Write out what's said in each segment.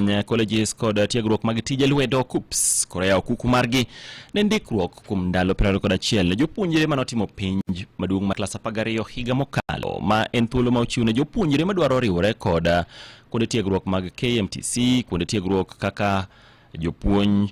mbalariany, colleges kod tiegruok mag tije lwedo KUCCPS koro yawo kuku margi ne ndikruok kuom ndalo 21 ne jopuonjre manotimo penj maduong' mar klas 12 higa mokalo, ma en thuolo ma ochiw ne jopuonjre madwaro riwore kod kuonde tiegruok mag KMTC, kuonde tiegruok kaka jopuonj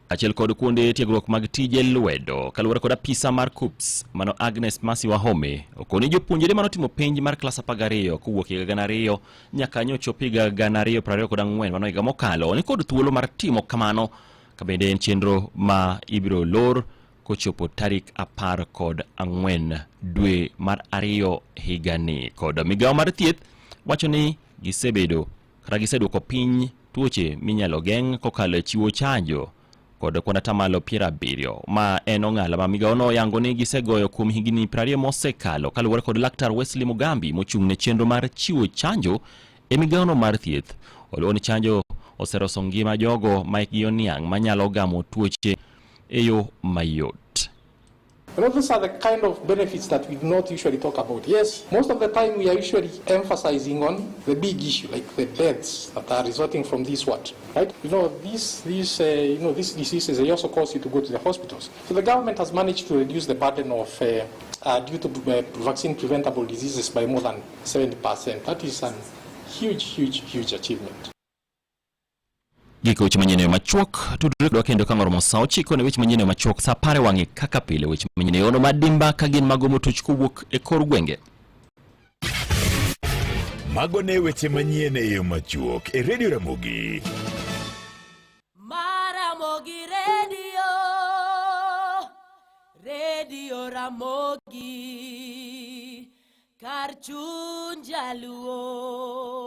achiel kod kuonde tiegruok mag tije lwedo. Kaluwore kod apisa mar KUCCPS mano Agnes Masi Wahome, okoni jopuonjre manotimo penj mar klas 12 kowuok higa 2000 nyaka nyochop higa 2024, mano higa mokalo, ni kod thuolo mar timo kamano, ka bende en chenro ma ibiro lor kochopo tarik 14 dwe mar 2 higani. Kod migawo mar thieth wacho ni gisebedo kata giseduoko piny tuoche minyalo geng' kokalo e chiwo chanjo kod kwan atamalo 70, ma en ong'ala ma migawono oyango ni gisegoyo kuom higni 20 mosekalo. Kaluwore kod Laktar Wesley Mugambi mochung' ne chenro mar chiwo chanjo e migawono mar thieth, oluwo ni chanjo oseroso ngima jogo ma hikgi oniang' manyalo gamo tuoche e yo mayot. Those are the kind of benefits that we do not usually talk about. Yes, most of the time we are usually emphasizing on the big issue, like the deaths that are resulting from this what, right? These diseases, they also cause you to go to the hospitals. So the government has managed to reduce the burden of due to vaccine preventable diseases by more than 70%. That is a huge, huge, huge achievement. Giko weche manyien e yo machuok. Tudre kodwa kendo ka ng'oromo sa 9 ne weche manyien e yo machuok, sa 10 e wang'e kaka pile, weche manyien e yono madimba ka gin mago motuch kowuok e kor gwenge. Mago ne weche manyien e yo machuok e Radio Ramogi. Maramogi Radio, Radio Ramogi, kar chuny Jaluo.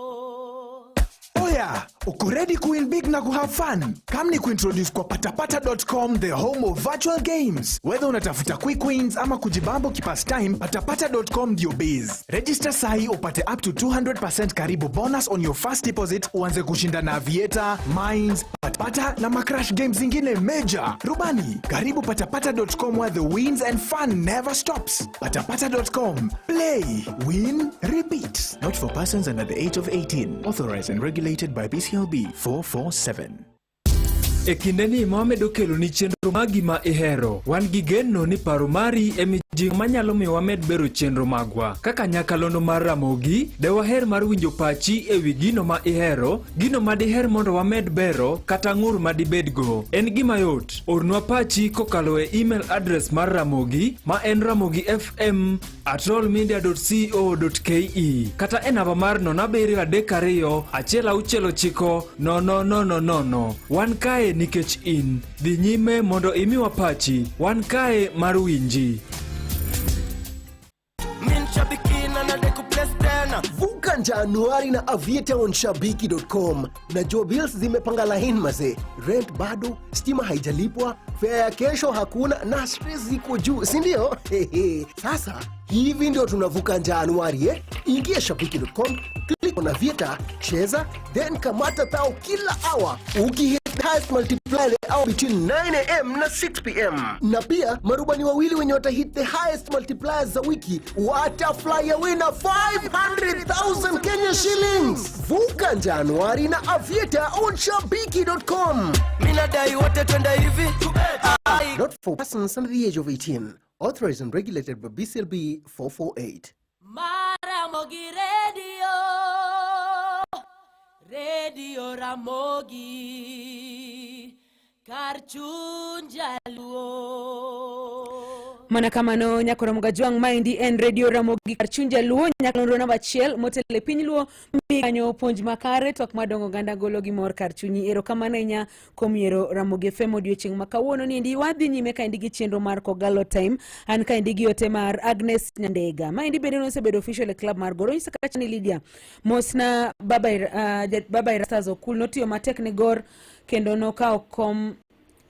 Oya, uko ready kuwin big na kuhave fun? Come ni kuintroduce kwa patapata.com, the home of virtual games. Whether unatafuta quick wins ama kujibamba kipastime, patapata.com ndio base. Register sahi upate up to 200% karibu bonus on your first deposit, uanze kushinda na Aviator, Mines, Patapata na macrash games zingine major. Rubani, karibu patapata.com, where the wins and fun never stops. Patapata.com. Play, win, repeat. Not for persons under the age of 18. Authorized and regulated by BCLB 447. E kindeni ma wamedo keloni chenro magi ma ihero, wan gi geno ni paro mari e mijing'o manyalo miyo wamed bero chenro magwa. Kaka nyakalondo mar Ramogi, de waher mar winjo pachi e wi gino ma ihero, gino ma diher mondo wamed bero, kata ng'ur ma dibedgo. En gima yot, ornwa pachi kokalo e email address mar Ramogi ma en ramogifm@rollmedia.co.ke kata e namba mar 0732 169 0000. Wan kae nikech in. Dhi nyime mondo imiwa pachi. Wan kae mar winji. Min shabiki na nadeku place tena. Vuka Januari na Aviator on shabiki.com. Najua bills zimepanga line mazee, rent bado, stima haijalipwa, fare ya kesho hakuna na stress ziko juu, si ndio? Sasa hivi ndio tunavuka Januari, eh? Ingia shabiki.com, click on Aviator, cheza, then kamata thao kila hour ukihit highest multiplier hour between 9 a.m. na 6 p.m. Na pia marubani wawili wenye watahit the highest multipliers za wiki watafly away na 500,000 Kenya shillings. Vuka Januari na Aviator on shabiki.com. Mi nadai wote twende hivi. Ai. Not for persons under the age of 18. Authorized and regulated by BCLB 448. Maramogi Radio, Radio Ramogi, kar chuny Jaluo. Mana kamano, nyakoro Gajwang', maendi en Radio Ramogi, kar chuny Jaluo, nyakalondo namba 1 motelo e piny Luo, mikanyo puonj makare, twak madongo oganda golo gi mor kar chunyi. Erokamano ahinya kuom yiero Ramogi FM odiochieng' ma kawuono niendi. Wadhi nyime kaendi gi chenro mar Kogalo Time. An kaendi gi ote mar Agnes Nyandega, maendi bende nosebedo official e club mar Gor. Onyisa kacha ni Lydia, mosna baba, baba Erastus Okul notiyo matek ne Gor kendo nokawo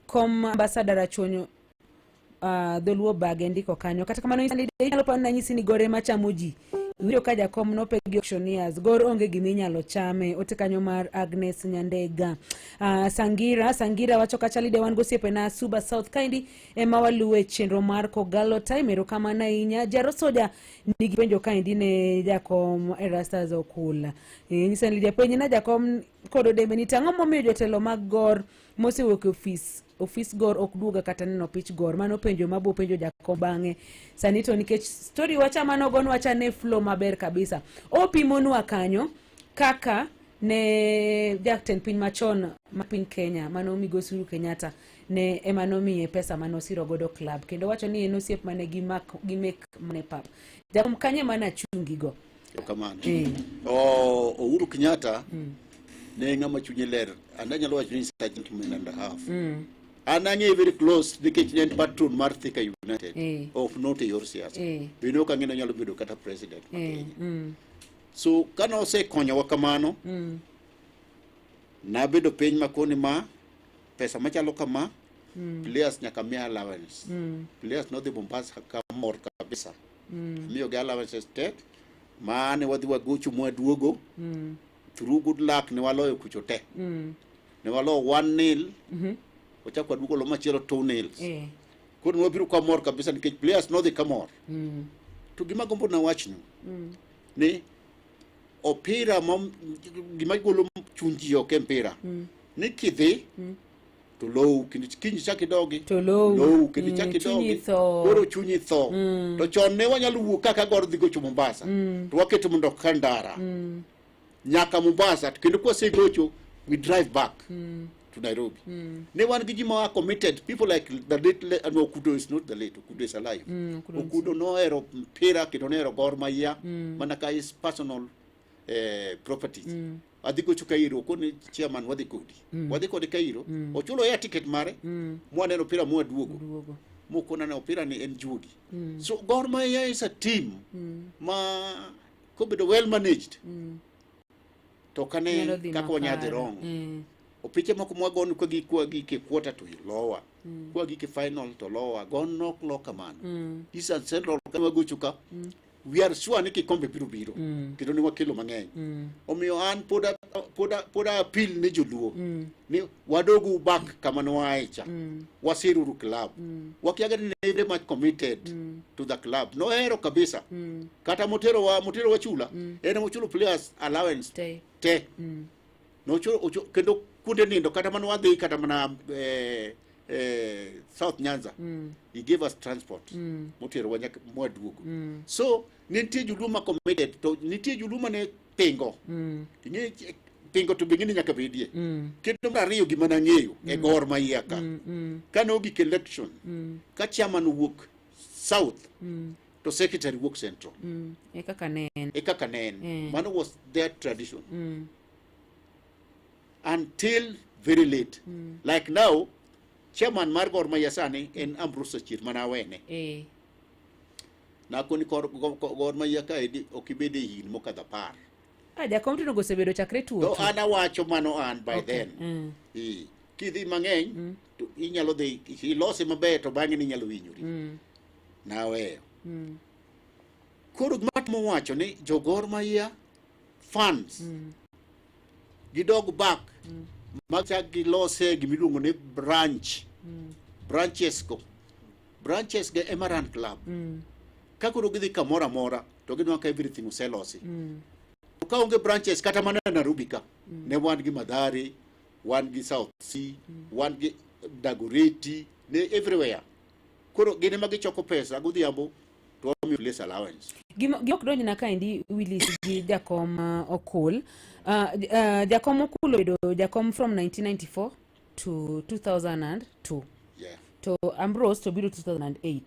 kom ambassador Rachuonyo, dholuo bage ndiko kanyo. Kata kamano, inyalo paro nanyisi ni Gor ema chamo ji. Iwinjo ka jakom nope gi auctioneers, Gor onge gima inyalo chame. Ote kanyo mar Agnes Nyandega. Sangira, Sangira wacho kacha Lydia wan gosiepena Suba South kaendi ema waluwe chenro mar Kogalo Time. Erokamano ahinya. Jaro Soja nigi penjo kaendi ne jakom Erastus Okul. Nyisa ni Lydia penj na jakom kod odembe ni tang'o momiyo jotelo mag Gor mosewuok e ofis ofis Gor ok duoga kata neno pich Gor. Mano penjo mabo penjo jakom bang'e. Sani to nikech story wacha manogonwa cha ne flow maber kabisa. Opimonwa kanyo kaka ne jatend piny machon ma piny Kenya mano migosi Uhuru Kenyatta ne ema nomiye pesa mane osiro godo club kendo wacho ni en osiep mane gimak gimek mane pap. Jakom kanye mana achungigo. Erokamano. Oh, Uhuru Kenyatta ne ng'ama chunye ler. And anyalo wacho ni is a gentleman and a half. An ang'eye very close nikech ne en patron mar Thika United. Of not e yor siasa. Bende ok ang'e ni onyalo bedo kata president ma Kenya. So kane osekonyowa kamano, nabedo piny makoni ma pesa machalo kama players nyaka miya allowance. Players nodhi Mombasa kamor kabisa. Miyogi allowances te mane wadhi wagocho mwaduogo through good luck ne waloyo kucho te. Ne waloyo 1-0. Wachako waduogo lo machielo 2-0. Koro ne wabiro kamor kabisa nikech players nodhi kamor. To gima gombo nawachnu ni opira ma gima golo chuny ji ok e mpira ni kidhi to low kendo kiny ichak idogi To low. low kendo ichak Chunyi idogi tho. koro chunyi tho to chon ne wanyalo wuok kaka Gor dhi gocho Mombasa to waketo mondo ka ndara nyaka Mombasa to kendo kwasegocho we drive back to Nairobi ne wan gi ji ma committed people like the late no, Okudo is not the late Okudo is alive Okudo Okudo nohero mpira kendo nohero Gor Mahia mana ka his personal properties adhi gocho Cairo okone chairman wadhi kodi wadhi kode Cairo ochulo air ticket mare mwaneno opira mwaduogo Duogo. mokona ne opira ni en juogi so Gor Mahia is a team ma kobedo well managed to kane Nyalo dhi kaka wanyadhi makare. wrong opiche moko mwagon kwa gi kwa gike quarter to lowa kwa gike final to lowa gon nok lo kamano Eastern Central ka wagocho ka we are sure ni kikombe biro biro kendo ne wakelo mang'eny omiyo an pod a appeal ne joluo ni wadogu back kama ne waaye cha wasiruru club wakiaga ni ne very much committed to the club nohero kabisa kata motero wa chula en mochulo players allowance Te. te nochulo kendo kuonde nindo kata mana wadhi kata mana South Nyanza he gave us transport moterowa nyaka mwaduogo so nitie joluo ma committed to nitie joluo mane pingo ing'e pingo to be ng'e ni nyaka bedie kendo mar ariyo gima nang'eyo e Gor Mahia ka kane ogik election ka chairman owuok South to secretary wuok Central E kaka ne en. e kaka ne en mano was their tradition until very late like now chairman mar Gor Mahia sani en Ambrose Achier mana awene nakoni Gor Mahia kaendi ok ibed e higni mokadho 10 Ah, jakom to onego osebedo chakre tuo. to an awacho mano an by then kidhi mang'eny to inyalo dhi ilose maber to bang'e ni inyalo hinyori naweyo koro gima temo wacho ni jo Gor Mahia fans gidog back machak gilose gimiluongo ni branch branches go branches ge ema run club ka koro gidhi kamoro amora to ginwang'o ka everything oselosi to ka onge branches kata mana e Nairobi ka ne wan gi Mathare wan gi South C wan gi Dagoretti ne everywhere koro gin ema gichoko pesa godhiambo to wamiyo place allowance Gima ok donjna kaendi Willis gi jakom Okul. Jakom Okul obedo jakom from 1994 to 2002. To Ambrose to biro 2008.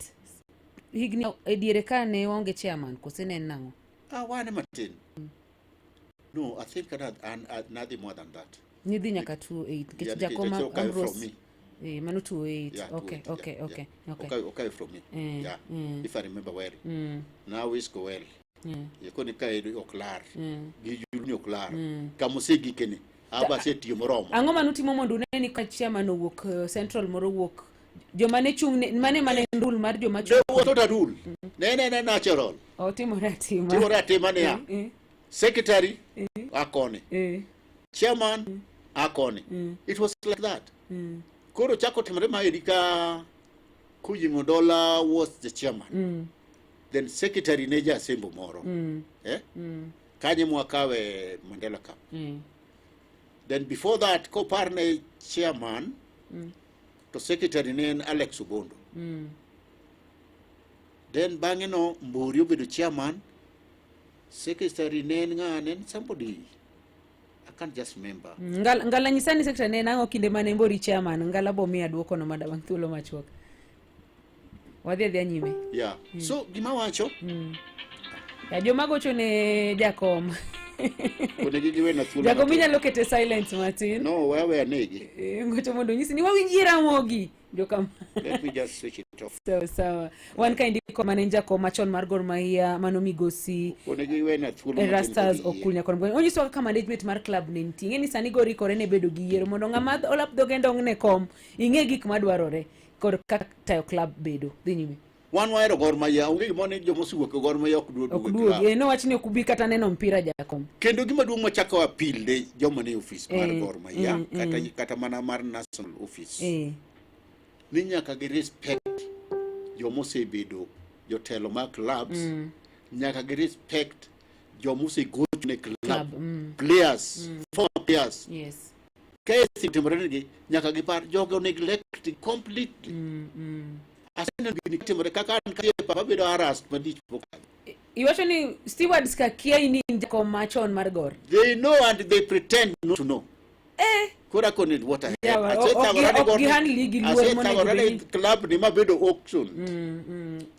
Higni e diere ka ne waonge chairman kose ne en nang'o? Ah, wan matin. No, I think nadhi more than that. Nidhi nyaka 2008 nikech Yeah, jakom nikech okayo Ambrose from me. Mano 2008. Yeah, Okay, 2008, okay, yeah, okay, yeah. okay. Okay, from me. Yeah. If I remember well. Now is go well. Koni ka ok lar. Gi julni ok lar. Kama osegikeni. Aba asetiyo moromo. Ang'o manutimo mondo une ni ka chairman owuok Central moro owuok joma ne chung' ne mane mane rule mar joma chung' was not a rule. Ne ne ne natural. Otimore atima. Timore atima niya. Eh, eh. Secretary akoni. Eh. Chairman akoni. It was like that. Koro chako timore maeri ka Kujimo Dola was the chairman. Then secretary ne jasembo moro. Eh? Kanye mwakawe Mandela Cup. Then before that kopar ne chairman to secretary ne en Alex Obondo. Then bang'e no Mbori obedo chairman, secretary ne en ng'a, ne en somebody I can't just remember. Ngala, ngala nyisa ni secretary ne en ang'o kinde mane Mbori chairman ngala bomiya duoko no mada bang' thuolo machuok. Wadhi adhiya nyime. Yeah. So gima wacho Ya joma gocho ne jakom. onego giwena thuolo. Jakom matin. inyalo kete silence matin. No, we aweya negi. Eh, Ngocho mondo onyisi ni wawinji Ramogi. Jokam. Let me just switch it off. Sawa sawa. Wan ka indiko mane en jakom machon mar Gor Mahia mano migosi Onego iwena thuolo matin Erastus kod yie. Okul Nyakor Mgwenya. Onyisowa kaka management mar club ne nitie. Ing'e ni sani Gor ikore ne bedo gi yiero mondo ng'ama olap dhoge ndong' ne kom ing'e gik madwarore kod kaka tayo club bedo. Dhi nyime. Wan wahero Gor Mahia, onge gimoro ni joma osewuok e Gor Mahia ok duog Ok e duogi. club. Eh, nowach ni ok ubi kata neno mpira jakom. Kendo gima duong' machako appeal ne joma nie ofis mar Eh, Gor Mahia kata, kata mana mar national office ni nyaka gi respect joma osebedo jotelo mag clubs nyaka gi respect joma osegocho ne club, Club, players former players Yes. case timore negi nyaka gipar jogo neglect completely aseneno gini timore kaka an ka papa bedo harassed malich pok Iwacho ni stewards ka kia ni in jakom machon mar Gor. they know and they pretend not to know Eh. koro akoni what a Yeah, hell. ok- ok gihandle gi luor monego Asethagora bed ne club ni mabedo auction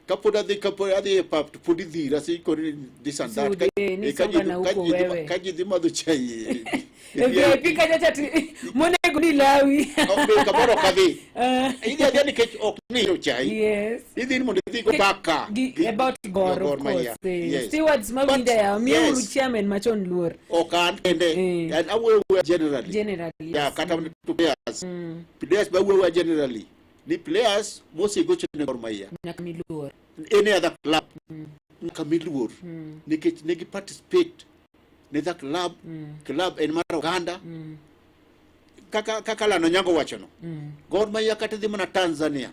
kapod adhi kapod adhi e pap to pod idhira sikoni this and that Sude, ni eh, ka ji songa na dhi- ka huko ji dhi ma- wewe. ka ji dhi madho chai e- E VIP kacha cha ti- monego ni lawi. Ok, be kamoro ok adhi Eh, idhi adhiya nikech ok niyo chai Yes. idhi ni mondo idhi go baka About Gor, Gor of course. Mahia. Eh, Yes. Stewards But, mawinja yawa, miyeuru yes. chairman machon luor. ok an kende Eh. and awuoyo awuoya generally Generally. Yes. yeah, kata to players players bawuoyo generally ni players mosegocho ne Gor Mahia Nyaka mi luor. any other club nyaka mi luor nikech ne gi participate ne the club club en mar oganda kaka kaka Lano Nyango wachono Gor Mahia kata idhi mana Tanzania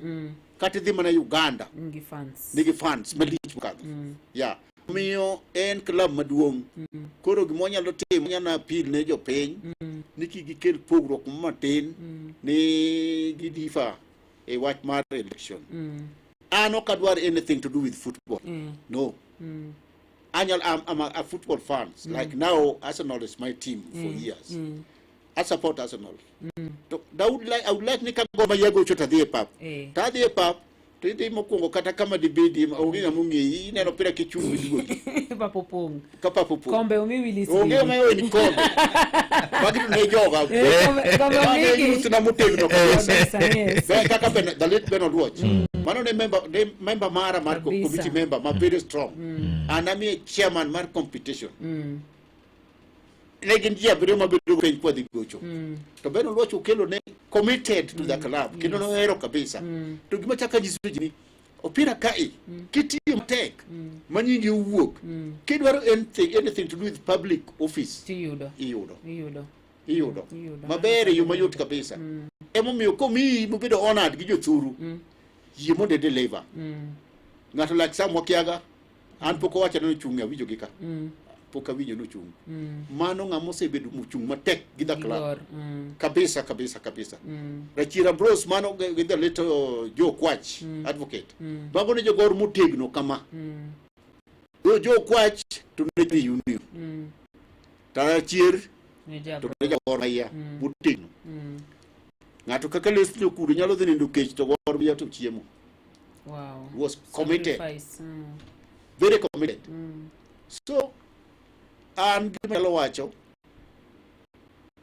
kata idhi mana Uganda Nigi fans. nigi fans malich mokadho yeah omiyo en club maduong' koro gima wanyalo timo wanyalo appeal ne jopiny ni kik gikel pogruok matin ni gidifa e wach mar election an ok adwar anything to do with football no anyal I'm a football fans like now Arsenal is my team for years I support Arsenal to I would like I would like ni ka Gor Mahia gocho to adhi e pap Eh. to adhi e pap to idhi mokwongo kata kama dibedi ma onge ng'ama ong'eyi ineno pira kichung' miduogi Pap opong'. ka pap opong' Kombe omi Willis. onge Gini. ma oweni kombe magi to ne joga Eh, kombe Mano e omigi. youth na motegno kabisa Kabisa, yes. Be kaka Ben, the late Ben Oluoch mano ne member ne member mara mar Kabisa. committee member ma very strong an amiye chairman mar competition ne gin ji abiriyo mabedo piny kwadhi gocho to Ben Oluoch okelo ne committed to the club kendo nohero kabisa to gima chaka nyiso ji ni opira kae kitiyo matek ma nyingi owuok kidwaro anything, anything to do with public office Tiyudo. iyudo Iyudo. iyudo Iyudo. maber e yo mayot kabisa emomiyo komiyi mobedo honored gi jothuru yie mondo ideliver ng'ato like Sam Wakiaga an pok owacho ni ochung' awinjo gi ka pok awinjo ni ochung' mano ng'ama osebedo mochung' matek gi the club Gor. Mm. kabisa kabisa kabisa Rachira Bros mano gi gi the little Joe Kwach advocate mago ne jogor motegno kama jo Joe Kwach to ne dhi union to Rachier Ne jab- to ne jagor Mahia motegno ng'ato kaka Leslie Okudo nyalo dhi nindo kech to Gor Mahia to chiemo Wow. was committed Sacrifice. Mm. very committed so an gima anyalo wacho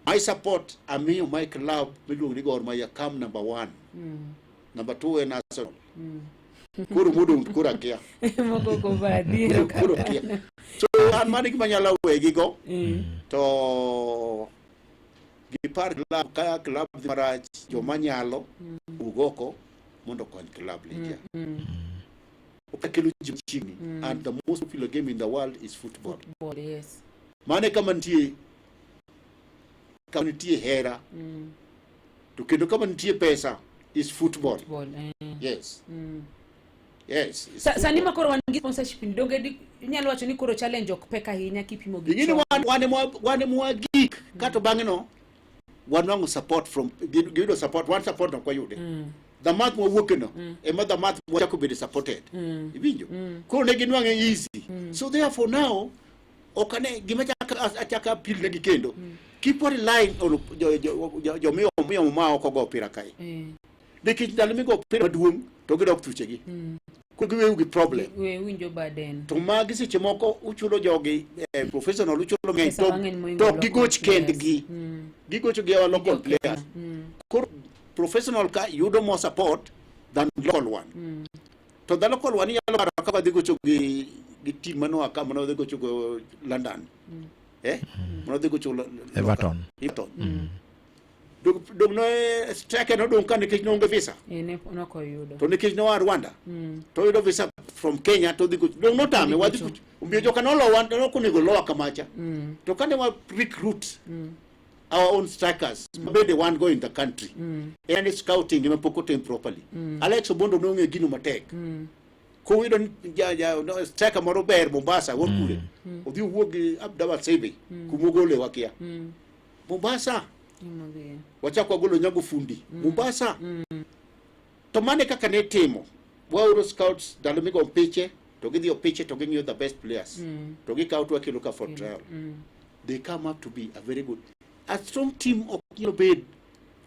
my support amiyo my club miluongo ni Gor Mahia come number one number two en Arsenal koro modong' to koro akia Moko kobadi. koro akia so an mano e gima anyalo wegigo to gipar club ka club dhi marach joma nyalo wuog oko mondo okony club Lydia. Opira kelo ji machiegni and the most popular game in the world is football. Ball, yes. Mane kama nitie kama nitie hera to kendo kama nitie pesa is football. Ball, eh. Yes. Yes. it's Sani football. ma koro wan gi sponsorship ni donge inyalo wacho ni koro challenge ok pek ahinya kipimo gi Ing'eni chon. wan ema gik kato bang'e no wanwang'o support from giyudo support wan support ok wayude. The month mwawuoke no ema the month mwachako bedo supported. Iwinjo? Koro ne ginwang'e easy. So therefore now ok ane gima chaka achaka appeal negi kendo. Keep on relying on jomiyo miyo ma ok ogo opira kae. Nikech ndalo migo opira maduong' to gidok thuchegi. Koro giweyo gi problem. We winjo baden. To magi seche moko uchulo jogi professional uchulo mang'eny Pesa mang'eny mohingo to ok local gigoch players. kendgi. Gigocho gi our local players. Koro professional ka yudo more support than local one. To the local one inyalo paro kaka dhi gocho gi team manoa ka mano dhi gocho go London. Eh? Mano dhi gocho Everton. Everton. Dong no striker nodong' ka nikech noonge visa. Ne nokoyudo. To nikech noa Rwanda. To oyudo visa from Kenya to dhi gocho. Dong notame wadhi gocho. Omiyo joka nolowa nok onego lowa kamacha. To kane wa recruit our own strikers mabende wan go in the country. En ni scouting ema pok otim properly. Alex Obondo nong'e gino matek. Koyudo ni ja no, striker moro ber Mombasa wuok kure. Odhi owuok gi Abdallah Sebe kumogole wakia. Mombasa Imodhiye. wachako wagolo Nyago Fundi Mombasa. To mane kaka ne timo. Waoro scouts ndalo migo piche to gidhi opiche to ging'iyo the best players. To gikawo to wakelo ka for trial. They come up to be a very good. A strong team ok nyalo bed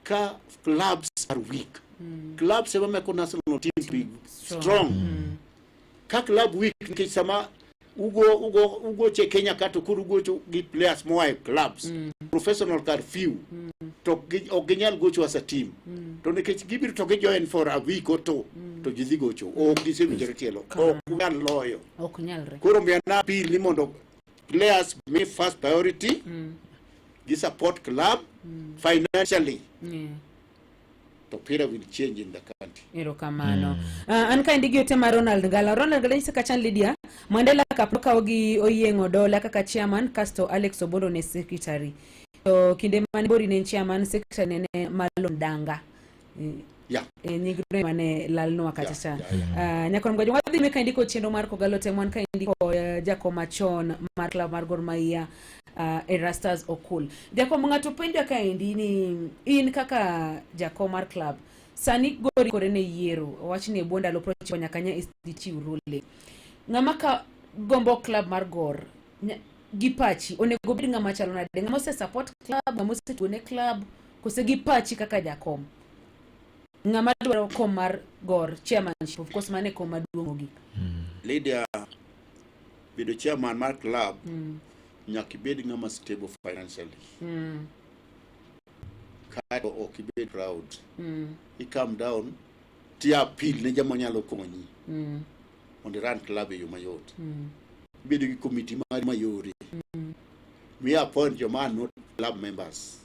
ka clubs are weak. Clubs ema meko national team to be strong. Ka club weak nikech sama ugo ugo ugoche Kenya ka to koro ugocho gi players moa e clubs. Professional kar few. To ok ginyal gocho as a team. To nikech gibiro to gi join for a week or two to ji dhi gocho. Ok gisewinjore tielo. Ok nyal loyo. Ok nyalre. Koro miya na appeal ni mondo players mi first priority gi support club financially to pira will change in the country. Erokamano. An kaendi gi ote mar Ronald Ngala. Ronald Ngala nyiso kachan Lydia Mandela Cup nokaw gi Oyieng'o Dola kaka chairman kasto Alex Obondo ne secretary. To kinde mane Bori ne en chairman, secretary ne en Marlon Danga. Nying no mane lalnwa kacha cha. Nyakon Mgwajo, wadhi nyime kaendi kod chenro mar Kogalo Tem. Wan kaendi kod jakom machon mar club mar Gor Mahia, Erastus Okul. Jakom, ng'ato penjo kaendi ni in kaka jakom mar club sani Gor ikore ne yiero, owach ni e bwo ndalo 90 nyaka nya dhi chiw ruling. Ng'ama ka gombo club mar Gor gi pachi onego bed ng'ama chalo nade? Ng'ama ose support club, ng'ama osetugo ne club, kose gi pachi kaka jakom? Ng'ama dwaro kom mar Gor chairmanship, of course mano e kom maduong' mogik. Lydia, bedo chairman mar club nyaka ibed ng'ama stable financially. Kato ok ibed proud. I calm down ti appeal ne joma nyalo konyi mondo i run club e yo mayot. Ibedo gi committee mari mayore. Mi appoint joma are not club members.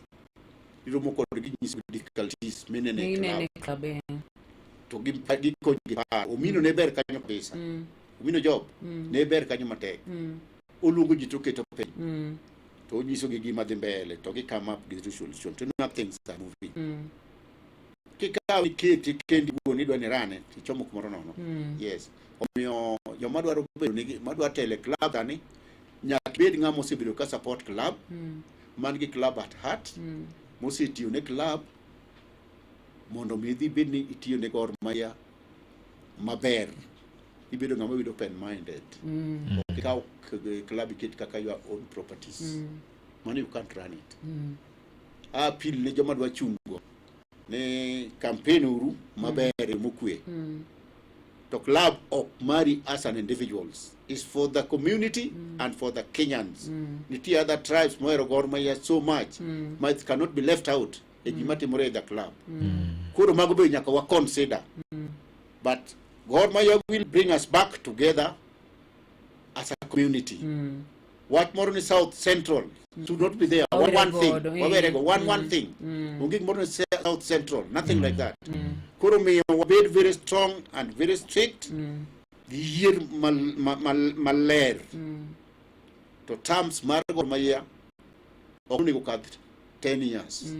Iromo kodgi nyiso difficulties minene e Minene club. club. To gikonyi gi paro. Omino ne ber kanyo kabisa. Omino Job ne ber kanyo matek. Oluongo ji to oketo piny. To onyisogi gima dhi mbele to gi come up gi solution to now things are moving. Kikawo iketi kendi wuon idwa ni rane tichomo kumoro nono. Yes. Omiyo joma dwaro bedo nigi madwa telo e club sani nyaka ibed ng'ama osebedo ka support club man gi club at heart mosetiyo ne club mondo mi idhi bed ni itiyo ne Gor Mahia maber. Ibedo ng'ama bedo open minded. Ok ikaw club iket kaka your own properties. Mano you can't run it. Appeal ne joma dwa chungo ne campaign uru maber e mokwe. To club ok mari as an individuals is for the community and for the Kenyans. Nitie other tribes mohero Gor Mahia so much ma it cannot be left out e gima timore e the club. Koro mago be nyaka wa consider. But Gor Mahia will bring us back together as a community. Wach moro ni South Central should not be there. One, one thing. Wawere godo, eh. Wawere go. One, one thing. Onge gimoro ni South Central. Nothing like that. Koro miyo wabed very strong and very strict. Giyier maler. To terms mar Gor Mahia ok onego kadh 10 years.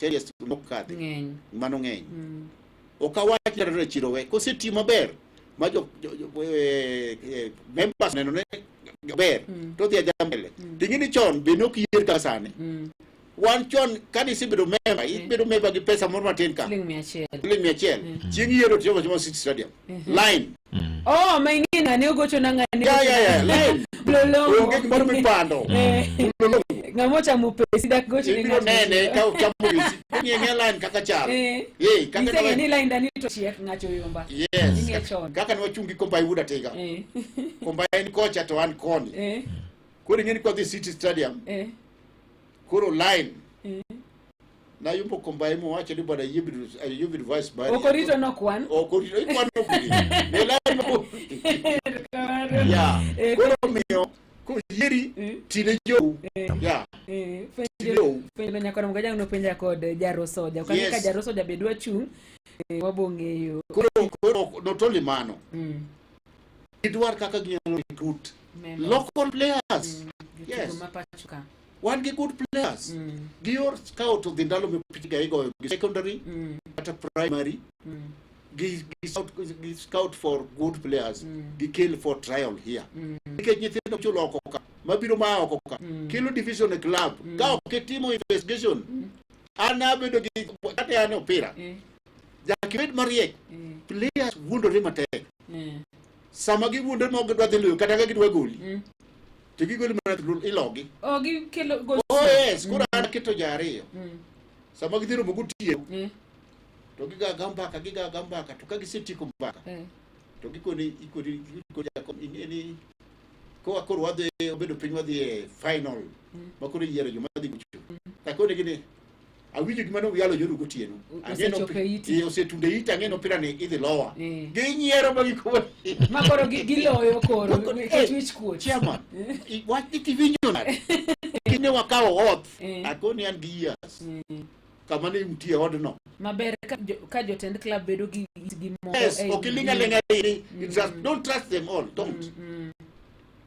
10 years nok kadhi. Ng'eny. Mano ng'eny. Ok awach ni Raila Chiro we kosetiyo maber ma jo members neno ne ber to dhi adhiya mbele. To ing'e ni chon be nok yier kaka sani. Wan chon kane isebedo member, ibedo member gi pesa moro matin ka. Siling 100. Siling 100. Chieng' yiero to chama City Stadium. Line. Oh, ma ing'e ng'ane ogocho na ng'ane. Ya. Line. Mlolongo. Onge gimoro mipando. Mlolongo. Ng'ama ochamo pesi dak gocho ne Ibiro ng'ato. nene ka ochamo pesi. Ing'e ng'e line kaka chal. Eh, kaka Iseng'e ni line dani to chiek ng'acho yomba. Yes. Ing'e chon. Kaka ne wachung' gi Kombai Wuod Atiga. Kombai en kocha to an koni. Koro ing'e ni kwadhi City Stadium. Koro line. Nayombo Kombai mowacho ni bwana ayie bedo vice mayor. Ok orito nokwan. Ok orito ikwano kudi. Ne line ma Yeah. Koro omiyo koyieri tine jou. Yeah. Penjo penjo nyakoro mgajang nopenja kod Jaro Soja. Ok ang'e ka Yes. Jaro Soja be dwa chung', wabo ng'eyo. Koro not only mano. Gidwar kaka ginyalo recruit Members. local players. Jotugo Yes. ma pacho ka. Wan gi good players. Gior scout odhi ndalo mipiga igoyo gi secondary kata primary. Gi scout for good players. Gikel for trial here. Nikech nyithindo chulo oko ka, mabiro maa oko ka, kelo division e club. Ka ok itimo investigation, an abedo gi kata an e opira. Nyaka ibed mariek. Players wuondore matek. Sama giwuondore ma ok gidwa dhi loyo kata ka gidwa goli. To gigoli mana ilogi. Oh, gikelo gol. Oh yes, koro an aketo ji ariyo. Sama gidhi romo gotieno, to gigaga mbaka, gigaga mbaka, to ka gisetieko mbaka, to gikoni ikoni ikoni jakom ing'e ni koa koro wadhi obedo piny wadhi e final ma koro iyiero joma dhi gocho. Takonegi ni awinjo gima ne uyalo juzi gotieno. Ang'e no Osechopo e iti. Eh, osetundo e iti, ang'e no opira ni idhi lowa. Ginyiero ma gikowa. Ma koro giloyo koro Mako- nikech eh, wich kuot. Chairman, wach ni tiwinjo nade? Kine wakawo oath, akoni an gi years. Kama ne nitie odno. Maber ka jotend club bedo gi itgi moko. Yes, ok iling' aling'a ni trust, don't trust them all, don't.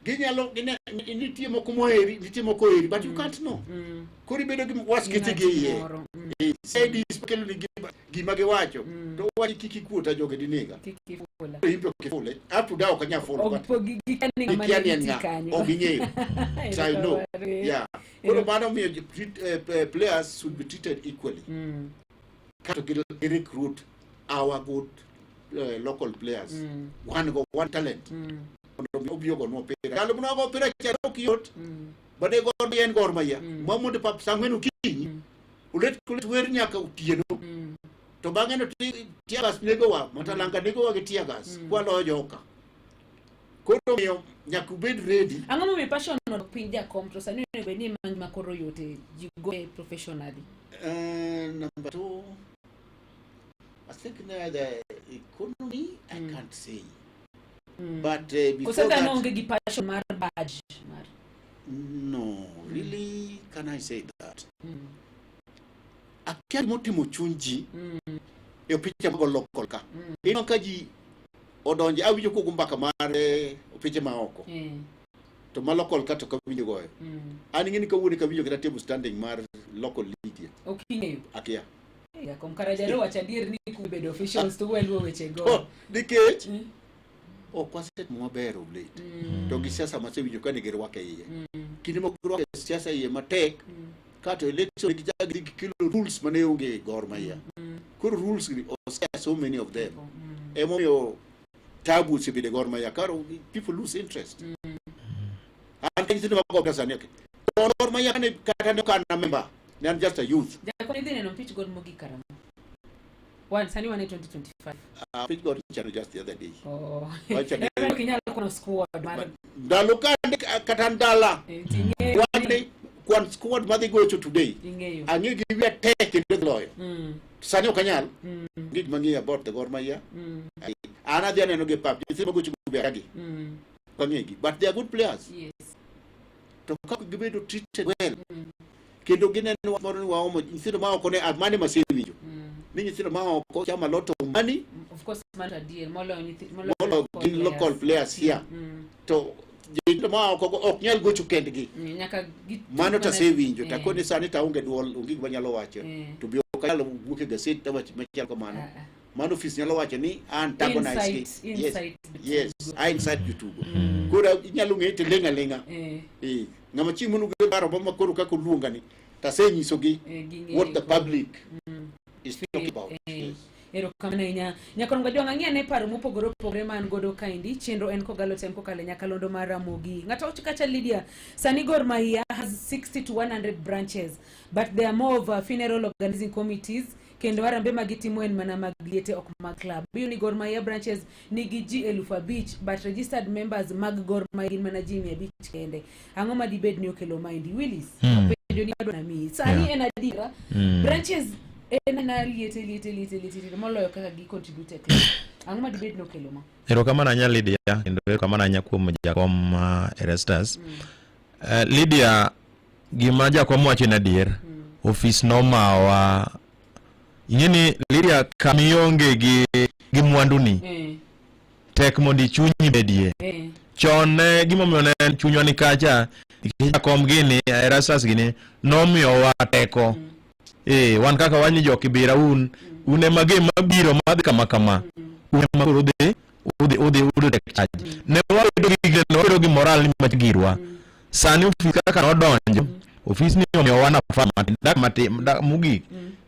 Ginyalo, nitie moko moheri, nitie moko oheri, but you can't know. Koro ibedo gi waskete gi iye. Moro. Eh, kelo ni gima giwacho. To wach kik ikuota joge dinega. Kik ifula. In be ok ifule. Up to now ok anyal fulo. Ok po gikia ni ng'ama Gikia ni en nitie ng'a. kanyo. Ok ging'eyo. So I know. Erokamano. Yeah. Koro mano miyo players should be treated equally. Kato gi recruit our good local players. Wan go one talent. Mondo mi obi ogonwa opira. Ndalo mane wago opira cha ok yot. Bade Gor Mahia en Gor Mahia. Ma mondo pap saa 4 okinyi. Olet kulet wer nyaka otieno. To bang'e no tear gas negowa, Matalanga negowa gi tear gas. Kwaloyo joka. Koro miyo nyaka ubed ready. Ang'o momiyo passion odok piny jakom to sani onego bed ni ma ngima koro yot e ji goye professionally? Number two, I think now the economy, I can't say. But before Koso dhano that, onge gi passion mar badge mar. No, really, can I say that? Akia gimotimo chuny ji e opiche mago local ka. Ineno ka ji odonje, awinjo kogo mbaka mar opiche ma oko. To ma local ka to ok awinjo goyo. An ing'e ni kawuono eka awinjo kata table standing mar local league. Ok ing'eyo. Akia. Jakom kara jaro wacho adier ni kubedo officials to weluo weche go. Oh, nikech ok wasetimo maber of late. To gi siasa masewinjo ka nigi rwak e iye. Kinde moko girwako e siasa iye matek, kato election gichak gidhi gikelo rules mane onge e Gor Mahia. Koro rules gi osea so many of them. Emomiyo tabu osebedo e Gor Mahia. Koro people lose interest. An ka nyithindo mago pesa sani ok. To Gor Mahia kane kata ne ok an a member, ne an just a youth. Jakom idhi neno mpich Gor mogik karang'o? Wan sani wan e 2025. Pich Gor ichano just the other day. Oh. Wacha ni- Ema ok inyal kwano squad mar Ndalo ka kata ndala. Ting'eyo. Wan kwan squad madhi gocho today. Ing'eyo. Ang'e gi wiya tek kendo dhi loyo. Sani ok anyal. Gik mang'eyo about the Gor Mahia. An adhi aneno gi pap. Nyithindo magocho go be agi. Ok ang'egi. But they are good players. Yes. To kaka gibedo treated well. Kendo gineno wach moro ni waomo nyithindo ma oko ne mane masewinjo. Ni nyithindo ma oko chamo a lot of money. Of course mano adier moloyo nyithi moloyo molo gin local players here to jonyuol ma oko go ok nyal gocho kendgi Mm, nyaka gi mano to asewinjo to Eh. akoni sani to aonge duol onge gima anyalo wacho Eh. to be ok anyal wuok e gaset tawach machal kamano Ah, ah. mano ofis nyalo wacho ni antagonize gi Insight, yes insight yes I incite jotugo koro inyalo ng'e to ling' aling'a Eh, Eh, ng'ama chieng' monugo paro ma koro kaka oluongani to asenyisogi eh, ging'eyo. what the public is talking about Eh, yes. erokamano ahinya nyakorongo jwang' ang'i ane paro mopogore opogore ma an godo kaendi chenro en kogalo tem kokalo e nyakalondo mar ramogi ng'ato wacho kacha lydia sani gor mahia has 60 to 100 branches but there are more of funeral organizing committees kendo harambe ma gitimo en mana mag liete ok mag club iyudo ni gor mahia branches nigi ji 5000 but registered members mag gor mahia gin mana ji 500 kende ang'o ma dibed ni okelo maendi willis penjo ni adwa namiyi sani en adiera branches en mana liete liete liete liete liete moloyo kaka gi contribute e club ang'o ma dibed ni okelo ma Erokamano ahinya Lydia, kendo erokamano ahinya kuom jakom Erastus. Lydia, gima jakom wacho en adier. Ofis nomawa. Ing'e ni Lydia, kama ionge gi, gi mwanduni, eh, tek mondo ichunyi bedie. eh, Chon ne gimomiyo ne en chunywa ni kacha, nikech jakom gini, Erastus gini, nomiyowa teko. Eh, wan kaka wan ni jokibira un, un ema game mabiro madhi kama kama. Un ema koro udhi udhi udhi udhi take charge. Ne wabedo gi geno, wabedo gi moral ni mach girwa. Sani ofis kaka nodonjo, ofis ni omiyowa nafas matin, dak matin, dak mogik.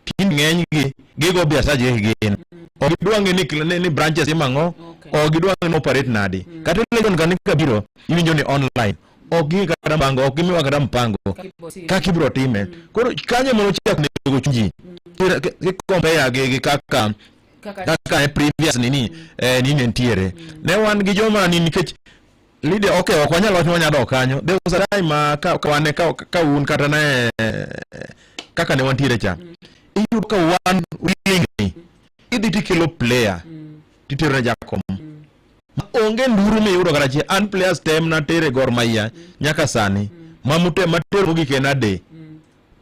Tinde ng'eny gi gigo biashara gi gin. Ok gidwa ng'e ni, ni, ni branches timo ang'o, Okay. ok gidwa ng'e ni operate nadi. Kata election kani kabiro, iwinjo ni online. Ok ging'e kata mpango, ok gimiwa kata mpango kaka ibiro time. Koro kanyo ema nochako nego chuny ji. Ki compare gi, gi kaka kaka kaka e previous nini eh, nini nitiere. Ne wan gi joma ni nikech Lydia, okay, ok wanyal wacho ni wanyalo dok kanyo. There was a time ma ka, ka wan ka, ka un kata ne kaka ne wantiere cha. Iyudo ka wan willingly idhi tikelo player titero ne jakom. Ma onge nduru miyudo kata achiel. An players tem natere Gor Mahia nyaka sani. Ma mute matero mogik en ade.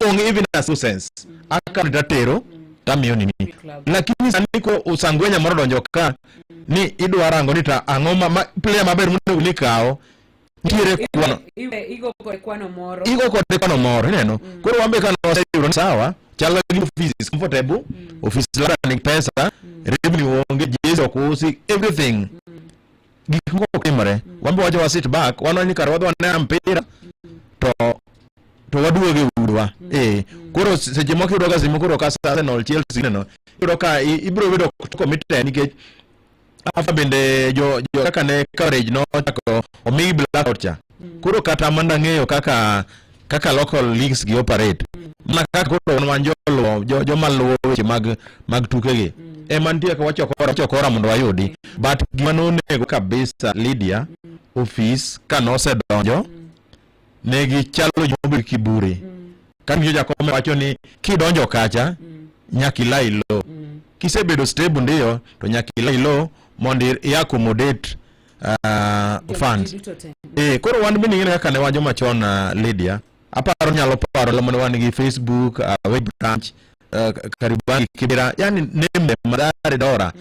Onge even a sense. Akawo tatero tamiyo nini. Club. Lakini sani ko usangwenya moro donjo ka ni idwa rango ni ta ang'o ma, ma player maber monego ni kawo nitiere kwano iwe igo kode kwano moro igo kode kwano moro ineno koro wan be ka waseyudo ni sawa chal gi office is comfortable office labda nigi pesa revenue onge jezi ok usi everything gik moko ok timore wan be wacho wa sit back waneno ni kar wadhi wane mpira to to waduogo e udwa eh koro seche moko iyudo ka seche moko koro ka Arsenal Chelsea ineno iyudo ka ibiro bedo committed nikech afa bende jo, jo kaka ne coverage nochako omigi blackout cha koro kata mana ng'eyo kaka kaka local leagues gi operate mana kaka koro wan wan joluwo jo, joma luwo weche mag mag tukegi ema nitie ka wachokora wachokora mondo wayudi but gima nonego kabisa Lydia ofis ka nosedonjo ne gichalo joma obedo kiburi kata winjo jakom wacho ni kidonjo kacha nyaka ilai lo kisebedo stable ndiyo to nyaka ilai lo mondo i accommodate funds Ji duto te. Eh, koro wan bende ing'e kaka ne wan joma chon Lydia aparo nyalo paro lamo ne wan gi Facebook web branch Kariobangi Kibera yani name them Mathare Dora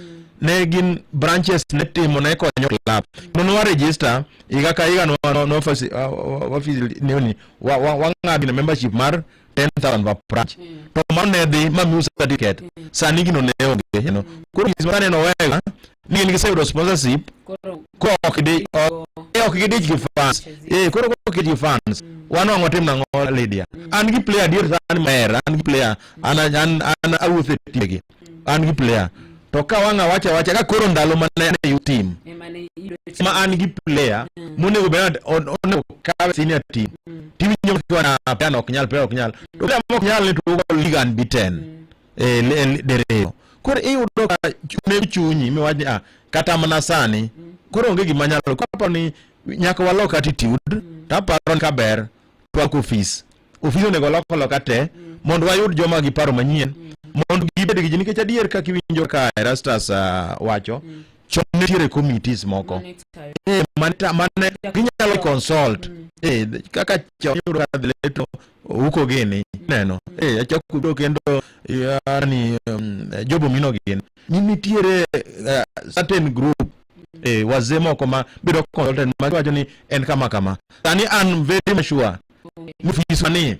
ne gin branches ne timo ne konyo club no ne wa register higa ka higa no no no fasi wa nini wa wa wang'ado ne membership mar 10,000 per branch to mano ne dhi ma miu certificate sani gino ne onge you know koro gik ma neno wega ni gin giseyudo sponsorship Koro ko ok di ok gidich gi fans eh koro ko ok gidich gi fans wan wang' watim nang'o Lydia an gi player adier sani maher an gi player an an an awuotho e timbegi an gi player to ka wang' awacho awacha ka koro ndalo mane an e youth team ema ne iyudo ma an gi player monego bed ni onego kawe senior team tiwinjo kiwana player no ok nyal player ok nyal to player ma ok nyal ni tugo league unbeaten eh, diriyo koro iyudo ka nego chunyi miwach ni ah, kata mana sani koro onge gima nyalo koro aparo ni nyaka walok attitude to aparo ni kaber to walok ofis ofis onego olok oloka te mondo wayud joma gi paro manyien mondo gibed gi ji nikech adier kaka iwinjo ka Erastus wacho chon ne nitiere committees moko Mane tayo. eh, mane ginyalo consult. Eh, kaka chon iyudo ka dhi leto uko gini neno eh achako biro kendo yani jobo mino gini ni nitiere certain group wazee moko ma bedo consultant ma wacho ni en kama kama sani an very much sure ni ofis ni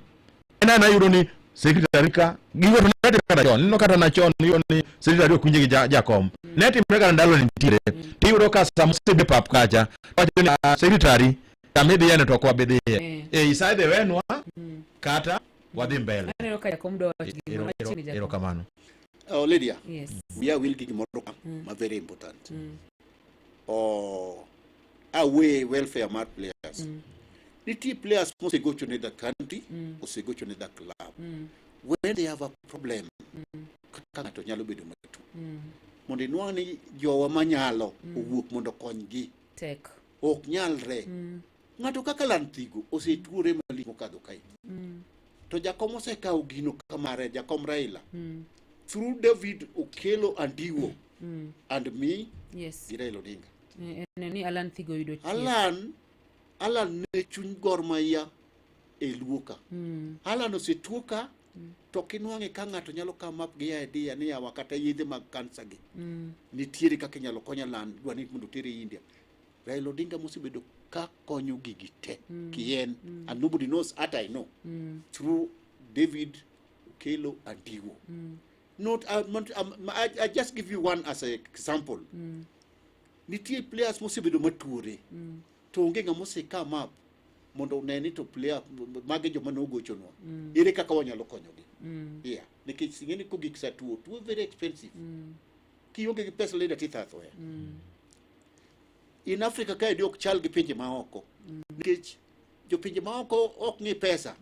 en an ayudo ni secretary ka gigo to ne timre kata chon ineno kata na chon iyudo ni secretary ok winje gi jakom ne timre kata ndalo ne nitiere tiyudo ka sama osebet pap kacha wacho ni "Ah, secretary kama idhiye no to ok wabi dhiye eh isaidhe wenwa kata wadhi mbele Aneno ka jakom dwa wacho gimoro. Machiegni jakom. Erokamano. Oh, Lydia, Yes. wiya wil gi gimoro ka ma very important. Oh, awe welfare mar players. Nitie players mosegocho ne the country, osegocho ne the club. When they have a problem, kaka ng'ato nyalo bedo matuo. Mondo inwang' ni jowa manyalo owuok mondo okonygi. Tek. Ok nyalre. Ng'ato kaka Lanthigo osetuore malich mokadho kae. To jakom osekawo gino kamare, jakom Raila. Through David Okello Andiwo and me Yes. gi Raila Odinga. En ni Alan Thigo yudo thieth. Alan ne chuny Gor Mahia e Luo ka. Alan osetuo ka to ok inwang'e ka ng'ato nyalo come up gi idea ni yawa kata yedhe mag kansa gi. Nitiere kaka inyalo kony Alan dwa ni mondo otere India. Raila Odinga mosebedo ka konyo gigi te kien and nobody knows what I know through David Okello Andiwo. Not, I just give you one as an example. Nitie players mosebedo matuore to onge ng'ama ose come up mondo one ni to player mage joma nogochonwa ere kaka wanyalo konyogi. Yeah, nikech ing'e ni kogik sa tuo tuo very expensive. Kionge gi pesa leda titho athoya. In Africa kae ok chal gi pinje maoko nikech jopinje maoko ok ng'i pesa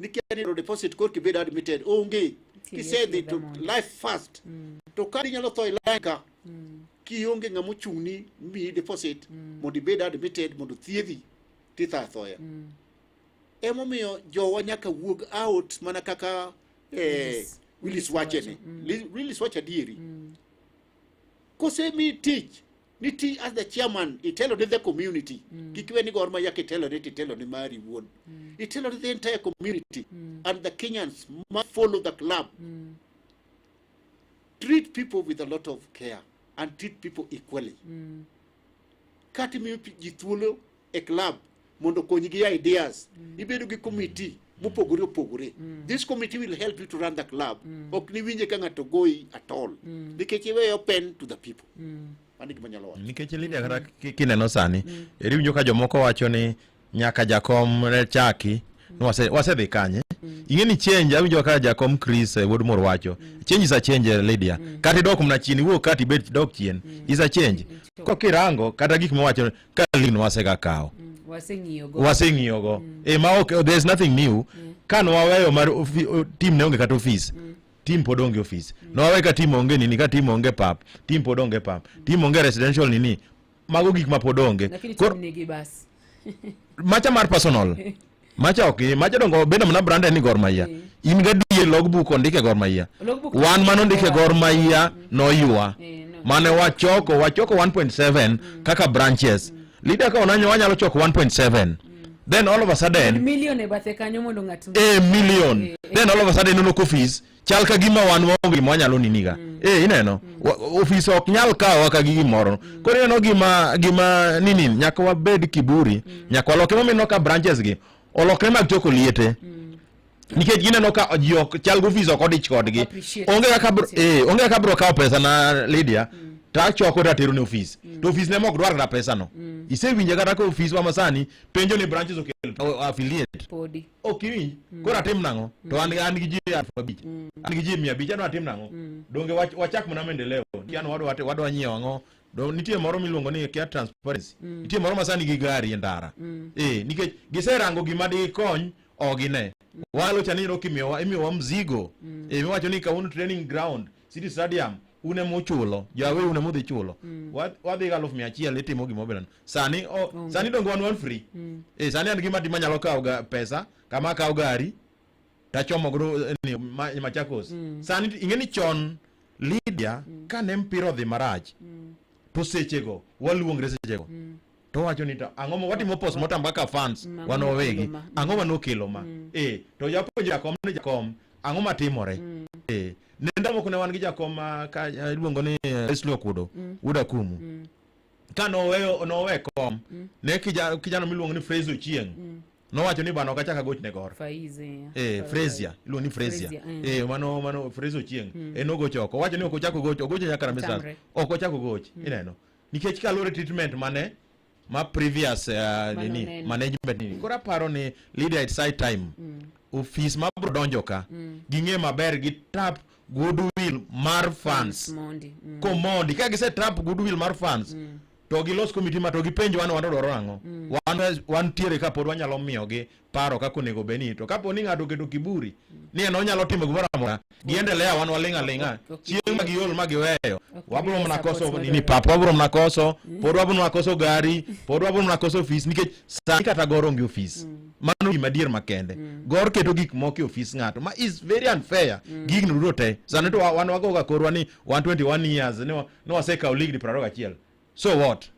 nikech ni deposit korka ibed admitted onge kisedhi to life fast to ka inyalo tho e line ka kionge ng'ama ochung'ni miyi deposit mondo ibed admitted mondo thiedhi titho athoya. Emomiyo jowa nyaka wuog out mana kaka Willis wache ni Willis wacho adieri. Kosemi tich ni ti as the chairman itelo ne the community. Kik iwe ni Gor Mahia kitelo ne titelo ne mari wuon. Itelo ne the entire community and the Kenyans must follow the club. Treat people with a lot of care and treat people equally. Kata imiyo ji thuolo e club mondo okony gi ideas. Ibedo gi committee mopogore opogore. This committee will help you to run the club. Ok niwinje ka ng'ato goyi at all. Nikech iweyo open to the people. Mano e gima anyalo wacho. Nikech Lydia kata kineno sani, eri winjo ka jomoko wacho ni nyaka jakom ne chaki, wasedhi kanye? Ing'e ni change, awinjo ka jakom Chris wuod Mor wacho, change is a change, Lydia. Kata idok mana chien, iwuok kata ibet dok chien, is a change. Ko kirango kata gik miwacho ka league no wasega kawo. Waseng'iyogo. Waseng'iyogo. Ma ok, there's nothing new. Ka nwaweyo mar team ne onge kata office. Team pod onge office. Nwawe ka team onge nini, ka team onge pap, team pod onge pap, team onge residential nini. Mago gik ma pod onge. Lakini team nigi bas. Macha mar personal. Macha ok, macha dongo bedo mana branded ni Gor Mahia. In gadier logbook ondike Gor Mahia. Logbook Wan mano ondike Gor Mahia noywa. No. Mane wachoko 1.7 kaka branches. Leader ka onanyo wanyalo choko 1.7. Then all of a sudden million e bathe kanyo mondo ng'at a million. Then all of a sudden ineno ka office chal ka gima wan waonge gima wanyalo niniga. Ineno office ok nyal kawowa ka gi gimoro. Koro ineno gima nini nyaka wabed kiburi, nyaka waloke. Emomiyo ineno ka branches gi olokre mag choko liete. Nikech gineno ka ji ok chal gi office ok odich kodgi. Appreciate. Onge kaka bro, onge kaka bro kawo pesa na Lydia to achoko to atero ne office. To office ne mok dwar kata pesa no. Isewinjo kata ka office wa masani penjo ni branches okel affiliate. Podi. Ok iwinj. Koro atim nang'o? To an gi ji 5,000. An gi ji 500 adwa atim nang'o? Donge wachak mana maendeleo. An wadwa nyiewo ang'o? Do nitie moro miluongo ni kia transparency. Nitie moro masani gi gari e ndara. Nikech giserango gima dikony ogine. Walo cha ni imiyowa imiyowa mzigo. Miwacho ni kawuono training ground, City Stadium, une muchulo, jawe une mudhi chulo. Wadhi ga 100,000 itimo gima obedo. Sani sani dongo wan free. Sani an gima tima nyalo kawo ga pesa, kama akawo gari tachomo godo ni Machakos. Sani ing'e ni chon Lydia kane mpira odhi marach to sechego waluongre sechego. To wacho ni to ang'o ma watimo postmortem kaka fans Ang'o wan mokelo wawegi. ma? Ang'o ma nokelo ma? Eh, to japuonj jakom ni jakom, ang'o matimore? Eh, ne ndalo moko ne wan gi jakom ma ka eh, iluongo ni eh, Leslie Okudo, Wuod Akumu. Ka noweyo nowe kom, ne kijana miluongo ni Fraser Ochieng. Nowacho ni bana ok achak agoch ne Gor. Faize. Eh, Frezia, iluongo ni Frezia. Frezia, Eh, mano Frezia Ochieng. En nogocho oko. Owacho ni ok ochak ogocho, ogocho nyaka Harambee Stars. Otamre. Ok ochak ogoch, ineno. Nikech kaluwore treatment mane ma previous nini, oneno. management nini. Koro aparo ni leader it's high time. Ofis ma bro donjo ka, ging'e maber gi tap goodwill mar fans. Mondi. Komondi, ka gise tap goodwill mar fans, to gilos committee ma to gipenj wan wan dwaro ang'o. Wan wantiere ka pod wanyalo miyogi paro kaka onego bed ni to kapo ni ng'ato oketo kiburi ni en onyalo timo gimoro amora giendelea wan waling' aling'a chieng' ma giol ma giweyo wabro mana koso nini pap wabro mana koso pod wabro mana koso gari pod wabro mana koso ofis nikech sani kata Gor onge ofis mano gima adier makende Gor keto gik moko e ofis ng'ato ma is very unfair gigni duto te sani to wan wagoga korwa ni 121 years ni wasekawo league 21 so what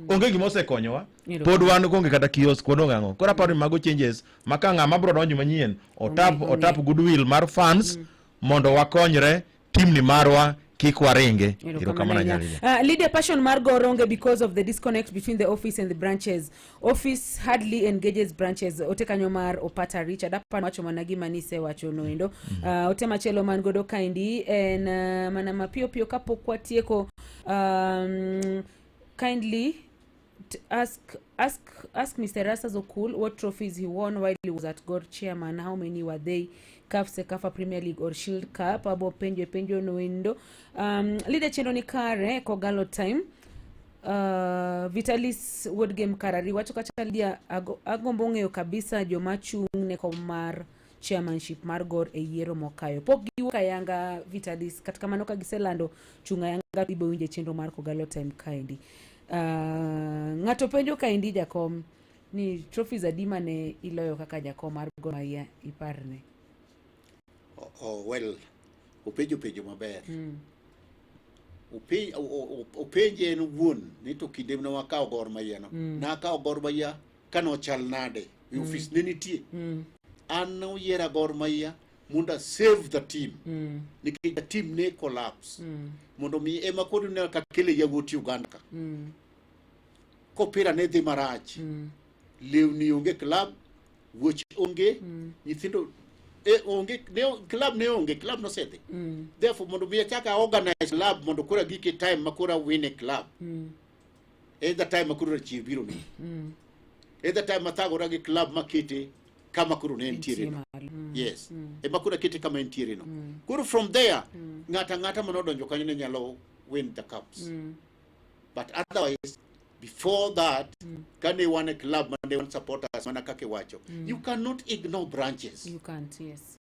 onge gima osekonyowa pod wan onge kata kiosk pod onge ang'o koro aparo ni mago changes ma ka ng'ama bro donjo manyien otap goodwill mar fans mondo wakonyre team ni marwa kik waringe. Erokamano ahinya. Lydia, passion mar Gor onge because of the disconnect between the office and the branches. Office hardly engages branches. Ote kanyo mar Opata Richard. Apa wacho mana gima nisewacho noendo. Ote machielo man godo kaendi en mana mapiyo piyo kapok watieko. Kindly ask Mr. Rasas Okul what trophies he won while he was at Gor chairman. How many were they? CAF, CECAFA Premier League or Shield Cup? Abo penjo penjo noendo. Leader chenro ni kare Kogalo time. Vitalis Ward Game Karari wacho kacha Lydia agombo ng'eyo kabisa joma chung' ne kom mar chairmanship mar Gor e yiero mokayo. Pok giwuok ayanga Vitalis, kata kamano ka giselando chung' ayanga ibo winje chenro mar Kogalo time kaendi. Ng'ato penjo kaendi jakom ni trophies adi mane iloyo kaka jakom mar Gor Mahia iparne? Oh, well, openjo penjo maber. Openje en owuon ni to kinde ne wakawo Gor Mahia no. Nakawo Gor Mahia kanochal nade e ofis ne nitie. An noyiera Gor Mahia mondo a save the team. Nikech the team ne collapse. Mondo mi ema koro ne kakele yawuot Uganda ka. Kopira ne dhi marach. Lewni onge club, wuoche onge, nyithindo onge, ne, club ne onge, club nosedhi. Therefore mondo mi achak a organize club mondo koro agike time ma koro awin e club. E the time ma koro rachier biro ni. E the time mathagora gi club makete kama koro ne entiere no. Yes. Ema koro akete kama entiere no. Koro from there, ng'ata ng'ata manodonjo kanyo ne nyalo win the cups. But otherwise, before that, kane wan e club mane wan supporters mana kaka iwacho, you cannot ignore branches. You can't, yes.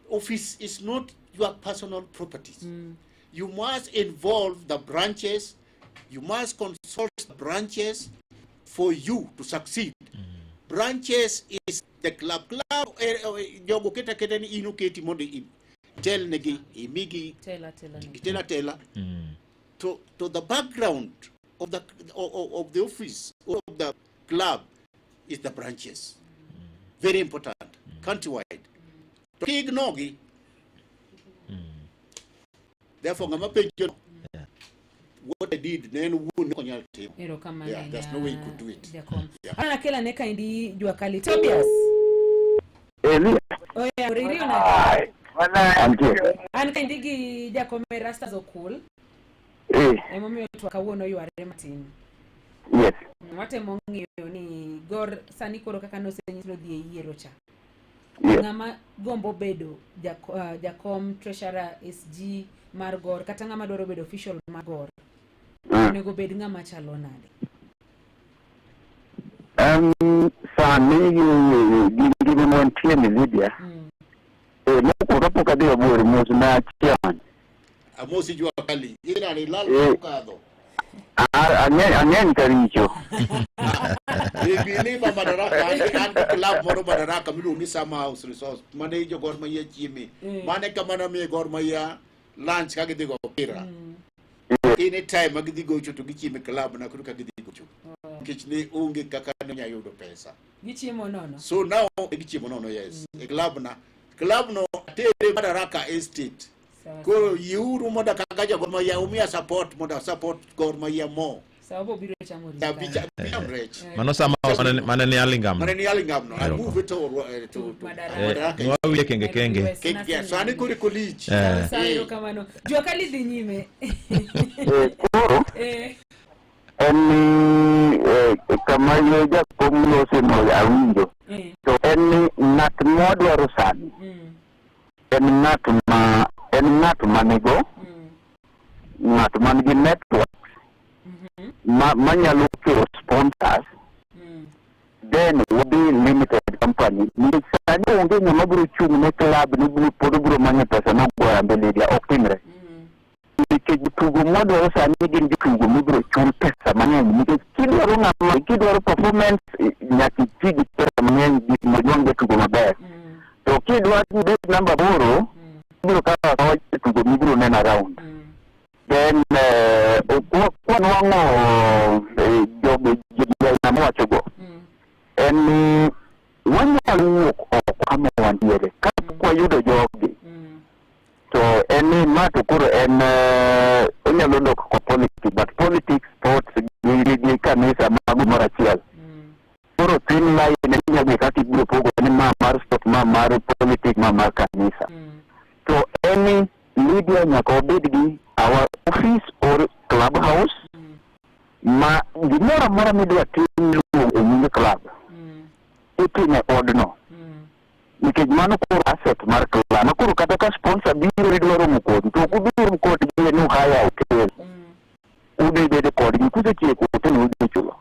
Office is not your personal properties. You must involve the branches. You must consult the branches for you to succeed. Branches is the club. Club, jogo keta keta ni inu keti mondo tell negi, imigi, Tela, tela negi. tela, tela. To the background of the office or of the club is the branches. Very important, countrywide. To ignore gi. Therefore, ng'ama penjo what I did, ne en wuon ne ok onyal timo. Erokamano Yeah, there's no way he could do it. Jakom. Yeah. Aneno akela ne kaendi jua kali. Tobias. Elia. Oya, iriyo nade? Antie. An kaendi gi jakom e Rastas Okul. Emomiyo twak kawuono yware matin. Yes. Watemo ng'iyo ni Gor sani koro kaka nosenyis nodhi e yiero cha. Yes. Ng'ama gombo bedo jakom, treasurer, SG mar Gor kata ng'ama dwaro bedo official mar Gor. Onego bed ng'ama chalo nade? Sani gi ngima mantie ni Lydia. Mokwongo kapok adhi mabor, mos na chairman. Amosi jua kali. Ira ni lal okadho. Ang'eny ka richo. Bilima Madaraka, an gi club moro Madaraka miluongo ni Summer House Resort. Mane jo Gor Mahia chieme. Mane kama namiye Gor Mahia lunch ka gidhi go opira. Any time ma gidhi gocho to gichieme club na koro ka gidhi gocho. Nikech ne onge kaka ne onyalo yudo pesa. Gichiemo nono. So now gichiemo nono yes. E club na. Club no atere Madaraka Estate. Sawa. Koro yiuru mondo kaka jo Gor Mahia umiya support mondo support Gor Mahia more. Sawa bo biro chamo ring. Abicha cham rech. Mano sama mane mane ni Alingam. Mane ni Alingam no. I Eroko. move it to Madaraka. Eh, Madaraka. nwawinje kenge kenge. Kenge, yeah, sani koro kolich. Eh. Sawa, erokamano. Jua kali dhi nyime. Eh, koro Eh. en ni eh, kama yo jakom loseno awinjo Eh. to en ni ng'at mwadwaro sani en ng'at ma en ng'at manigo ng'at man gi network ma manyalo kelo sponsors then wabi limited company nikech sani onge ng'ama biro chung' ne club ni biro pod obiro manyo pesa nogoyo Harambee Lydia ok timre nikech jotugo mwadwaro sani gin jotugo mibiro chul pesa mang'eny nikech kidwaro ng'ama kidwaro performance eh, nyaka iti gi pesa mang'eny gik mondo jatugo maber to kidwa ni ibed namba aboro ibiro kawo akawa jatugo mibiro neno around then eh, kwanwang'o eh, jogo jogo mowachogo en ni wanyalo wuok oko kama wantiere kapok wayudo jogi to en ni ma to koro en eh, onyalo dok ko politics but politics sports gi, gi, gi kanisa mago gimoro achiel koro thin line inyalo ng'e kaka ibiro pogo ni ma mar sport ma mar politics ma mar kanisa to en ni Lydia nyaka wabed gi our office or club house ma gimoro amora midwa tim iluongo e nying club itime odno nikech mano koro asset mar club ma koro kata ka sponsor biro idwa romo kodi to ok udhi rom kodgi ni uhaya hotel udhi bedo kodgi kusetieko hotel udhi chulo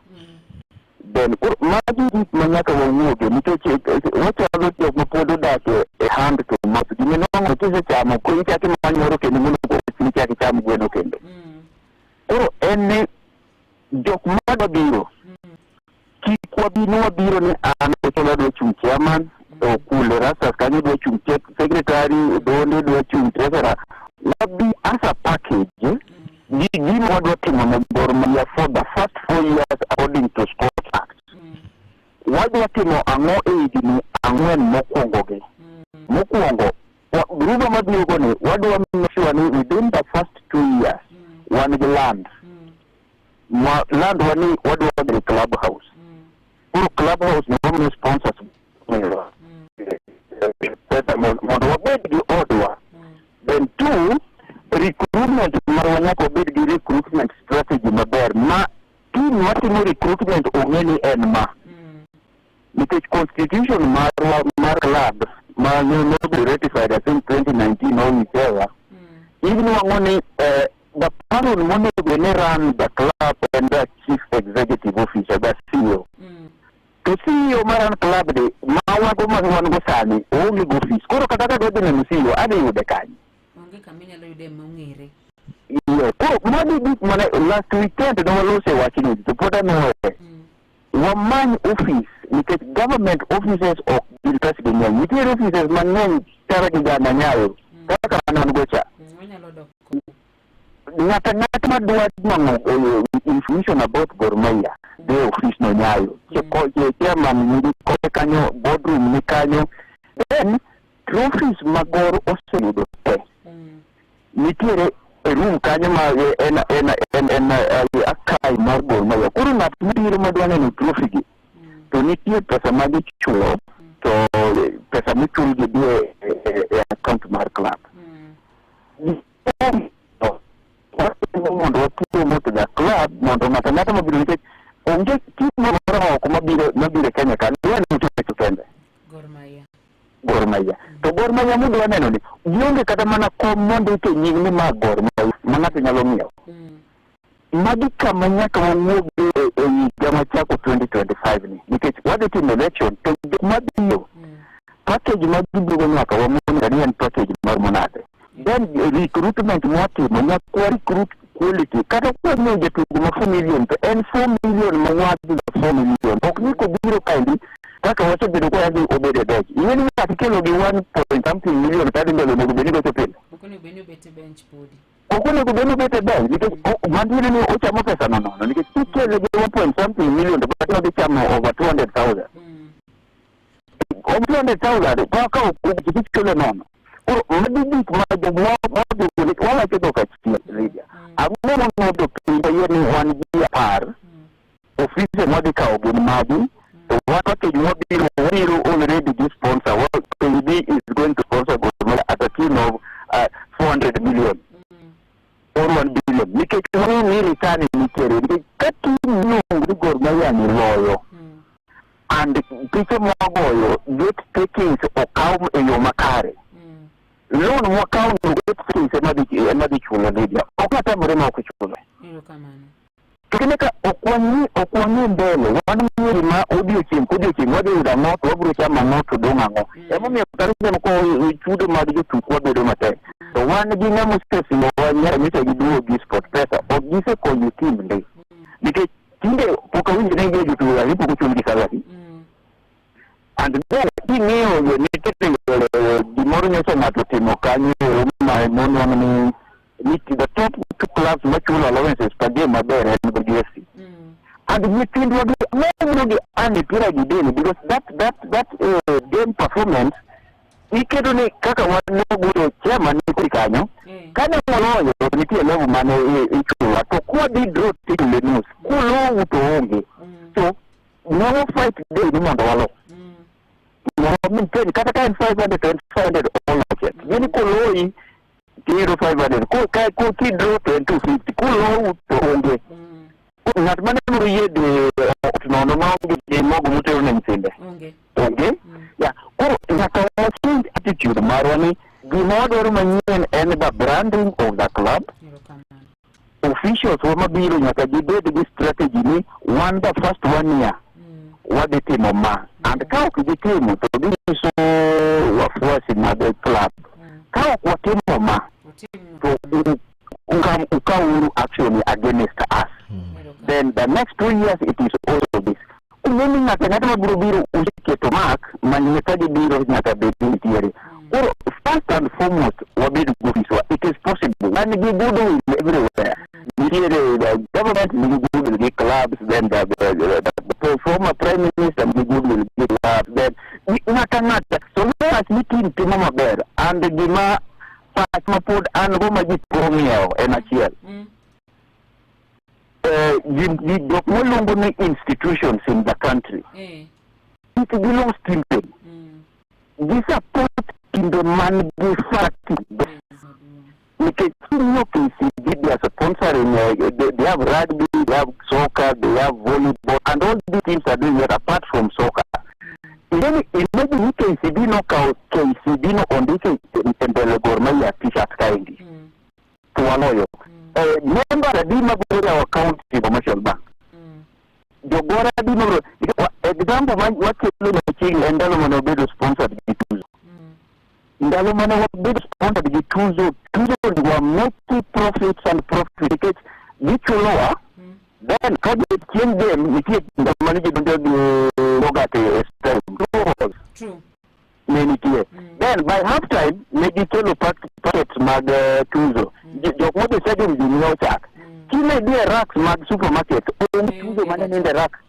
then koro magi gik ma nyaka wawuoge nikech eh, eh, wachalo jok ma pod odak e e hand to mouth giminwang'o kisechamo koro ichako imany moro kendo mondo koro ichak icham gweno kendo koro en ni jok madwa biro kik wabi ni wabiro ni an Ochola adwa chung' chairman Okul Erastus kanyo dwa chung' secretary Donde dwa chung' treasurer wabi as a package gi gima wadwa timo ne Gor Mahia for the first 4 years according to Sports Act wadwa timo ang'o e higni ang'wen mokwongo gi mokwongo gruba mabiro go ni wadwa make sure ni within the first 2 years wan gi land ma land wa ni wadwa gero club house koro club house ni wamiyo sponsors pesa mondo wabed gi odwa then two recruitment marwa nyaka wabed gi recruitment strategy maber ma team matimo recruitment ong'e ni en ma nikech constitution marwa mar club ma ne nobedo ratified I think 2019 or whichever inuang'o ni eh, the person monego ni run the club en the chief executive officer the CEO to CEO mar run club ni ma wago ma wan go sani oonge go office koro kata ka dwa dhi neno CEO adhi yude kanye Onge kama inyalo yude mong'ere. Iyo, koro magi gik mane last weekend ne walose wachni to pod anuoye wamany office nikech government offices ok gin pes gi ng'eny nitiere offices mang'eny tara gi gana nyayo kaka mane wan go cha Wanyalo dok. ng'ato ang'ata madwa nwang'o eh, information about Gor Mahia dhi e office no Nyayo chairman nigi kode kanyo boardroom ni kanyo then trophies ma Gor oseyudo te nitiere e room kanyo ma eh, en en en en eh, archive mar Gor Mahia koro ng'at mabiro madwa neno trophy gi to nitie pesa ma gichulo to eh, pesa mochul gi dhi e, e, e account mar club watimo mondo wapromote the club mondo ng'ato ang'ata mabiro nikech onge team moro oko mabiro mabiro e Kenya ka dwa neno to kende Gor Mahia. Gor Mahia to Gor Mahia mudwa neno ni gionge kata mana kom mondike nying ni ma Gor Mahia ma ng'ato nyalo ng'iewo magi kama nyaka wawuog e e higa machako 2025 ni nikech wadhi timo election to jok mabiro package ma gibirogo nyaka wamonitor ni en package mar monade then recruitment mwatimo nyaka wa recruit quality kata kwamiyo jatugo ma 4 million to en 4 million ma wadhi 4 million ok ni kobiro kaendi kaka wasebedo kwa yadhi obedo e bench ing'e ni ng'at ikelo gi 1 point something million kadhi mbele onego bed ni gocho pile Ok onego bed ni obet e bench podi. Ok onego bed ni obet e bench nikech mantiere ni ochamo pesa no nono nikech kikele gi 1 point something million to but odhi chamo over 200,000. Over 200,000 ka ka ok ichule nono. Koro magi gik ma jomwa wawacho dhok achiel Lydia. Ang'o momiyo jopiny oyie ni wan ji apar ofise mwadhi kawo gin magi to wan package mwabiro wabiro already gi sponsor KCB is going to sponsor Gor Mahia at a tune of 400 million or 1 billion nikech wang'eyo ni return nitiere nikech ka team miluongo ni Gor Mahia ni loyo and piche mwagoyo gate takings okaw e yo makare loan mwakaw no gate takings ema dhi chulo Lydia ok atamore ma ok chulo Erokamano. to kine ka ok wang'i ok wang'i mbele wan ng'iyo gima odiochieng' kodiochieng' wadhi yudo ang'o to wabiro chamo ang'o to dong' ang'o emomiyo kata seche moko chudo mag jotukwa bedo matek to wan gi ng'ama osesingowa nyaka nyocha giduogo gi sport pesa ok gisekonyo tim ndi nikech tinde pok awinjo ni gi jotugo ali pok ochulgi salary and then king'iyo yo nitiere yore gimoro nyocha ng'ato otimo kanyo ero ma monwang' ni ni the top two clubs machulo allowances per game maber en gi FC and nyithindwa gi ang'o gi an mipira gi del because that game performance iketo ni kaka wan nogoyo chairman ni kanyo kane waloyo to nitie level mane ichulowa to kwadhi draw tichule nus kulowu to onge so ne fight day ni mondo walo mondo maintain kata ka en 500 to en 500 all check gini koloyi tiyudo 500 ko ka ko kidraw to en 250 kulowu to onge ng'at mane biro yie dhi ot nono maonge gi mogo motero ne nyithinde Onge. onge ya koro nyaka wa change attitude marwa ni gima wadwaro manyien en the branding of the club Erokamano. officials wa mabiro nyaka gibed gi strategy ni wan the first one year wadhi timo ma and ka ok gitimo to ginyiso wafuasi mag club ka ok watimo ma to ukauru action against us then the next 2 years it is also this kumeni ng'ato ang'ata mabiro biro useketo mark manyime ka gibiro nyaka bed ni nitiere koro first and foremost wabed gi ofiswa it is possible wan gi goodwill everywhere nitiere the government nigi goodwill gi clubs then the former prime minister nigi goodwill gi clubs then ng'ata ng'ata so long as ni team timo maber and gima pach ma pod an go ma ji pok ong'iewo en achiel jok moluongo ni institutions in the country kik gilos timbe gi support timbe man gi fatigue nikech king'iyo KCB they are sponsoring they have rugby they have soccer they have volleyball and all these teams are doing it apart from soccer. Then imagine ni KCB nokawo KCB no ondike e mbele Gor Mahia t-shirt kaendi to waloyo member adi magolo our county commercial bank jogora adi magolo example ma wakelo machiegni en ndalo mane wabedo sponsored gi Tuzo ndalo mane wabedo sponsored gi Tuzo Tuzo were making profits and profit nikech gichulowa then ka chieng' game nitie ndalo mane ji donjo gi yoghurt e stadium True. ne nitie then by half time ne gikelo packets mag Tuzo jok modhi stadium ji nyiewo chak kine dhi e racks mag supermarket onge Tuzo mane ninde rack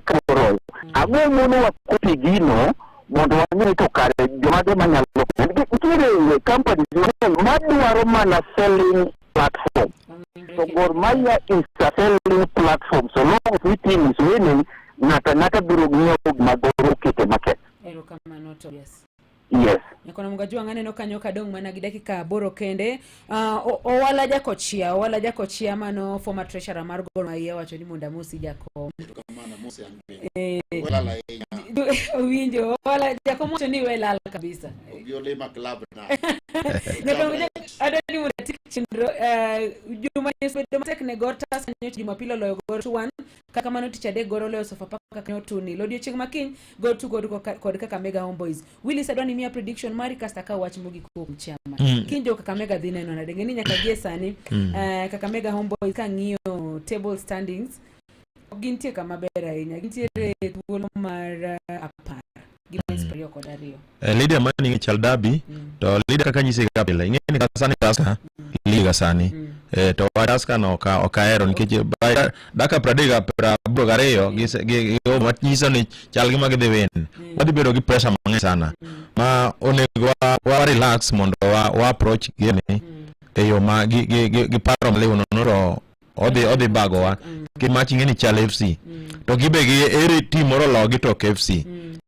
ka moroyo ang'o mono wakopi gino mondo wang'e ni to kare jomage manyalo nitiere companies mang'eny madwaro mana selling platform so Gor Mahia is a selling platform so long as we team is winning ng'ato ang'ata biro ng'iewo gima Gor oketo e market. Erokamano Tobias. Yes. Nyakono Mgajwang' aneno kanyo kadong' mana gi dakika 8 kende. Owala Jakochia, Owala Jakochia mano former treasurer mar Gor Mahia wacho ni mondo amosi jakom. Erokamano, amosi an bende. Eh, Welal ahinya. Owinjo, Owala jakom wacho ni we lal kabisa. Obi olima club na. Nyakono adwa ni mondo atik chenro juma osebedo matek ne Gor Tusker nyocha Jumapil oloyo Gor 2-1 kata kamano tich adek Gor oloyo Sofapaka kanyo 2-0. Odiochieng' makiny Gor tugo kod Kakamega Homeboys. Willis adwa ni miya prediction mari kasto akaw wach mogik kuom chairman. Kiny jo Kakamega dhi neno nade? Ng'e ni nyaka gie sani Kakamega Homeboys kang'iyo table standings ok gintie kama ber ahinya. Gintiere e thuolo mar 10. gi points 22. Eh, Lydia mani ing'e chal derby to Lydia kaka nyise ga pile ing'e ni sani Tusker liga sani eh, to wa Tusker no ok ok ahero nikech by dakika 32 gi se- gi gi manyiso ni chal gima gidhi win wadhi bedo gi pressure mang'eny sana ma onego wa, wa relax mondo wa, wa approach game ni e yo ma gi, gi, gi, gi paro maliw nono to odhi odhi bagowa ki mach ing'e ni chal FC to gibe gi ere team moro logi to ok FC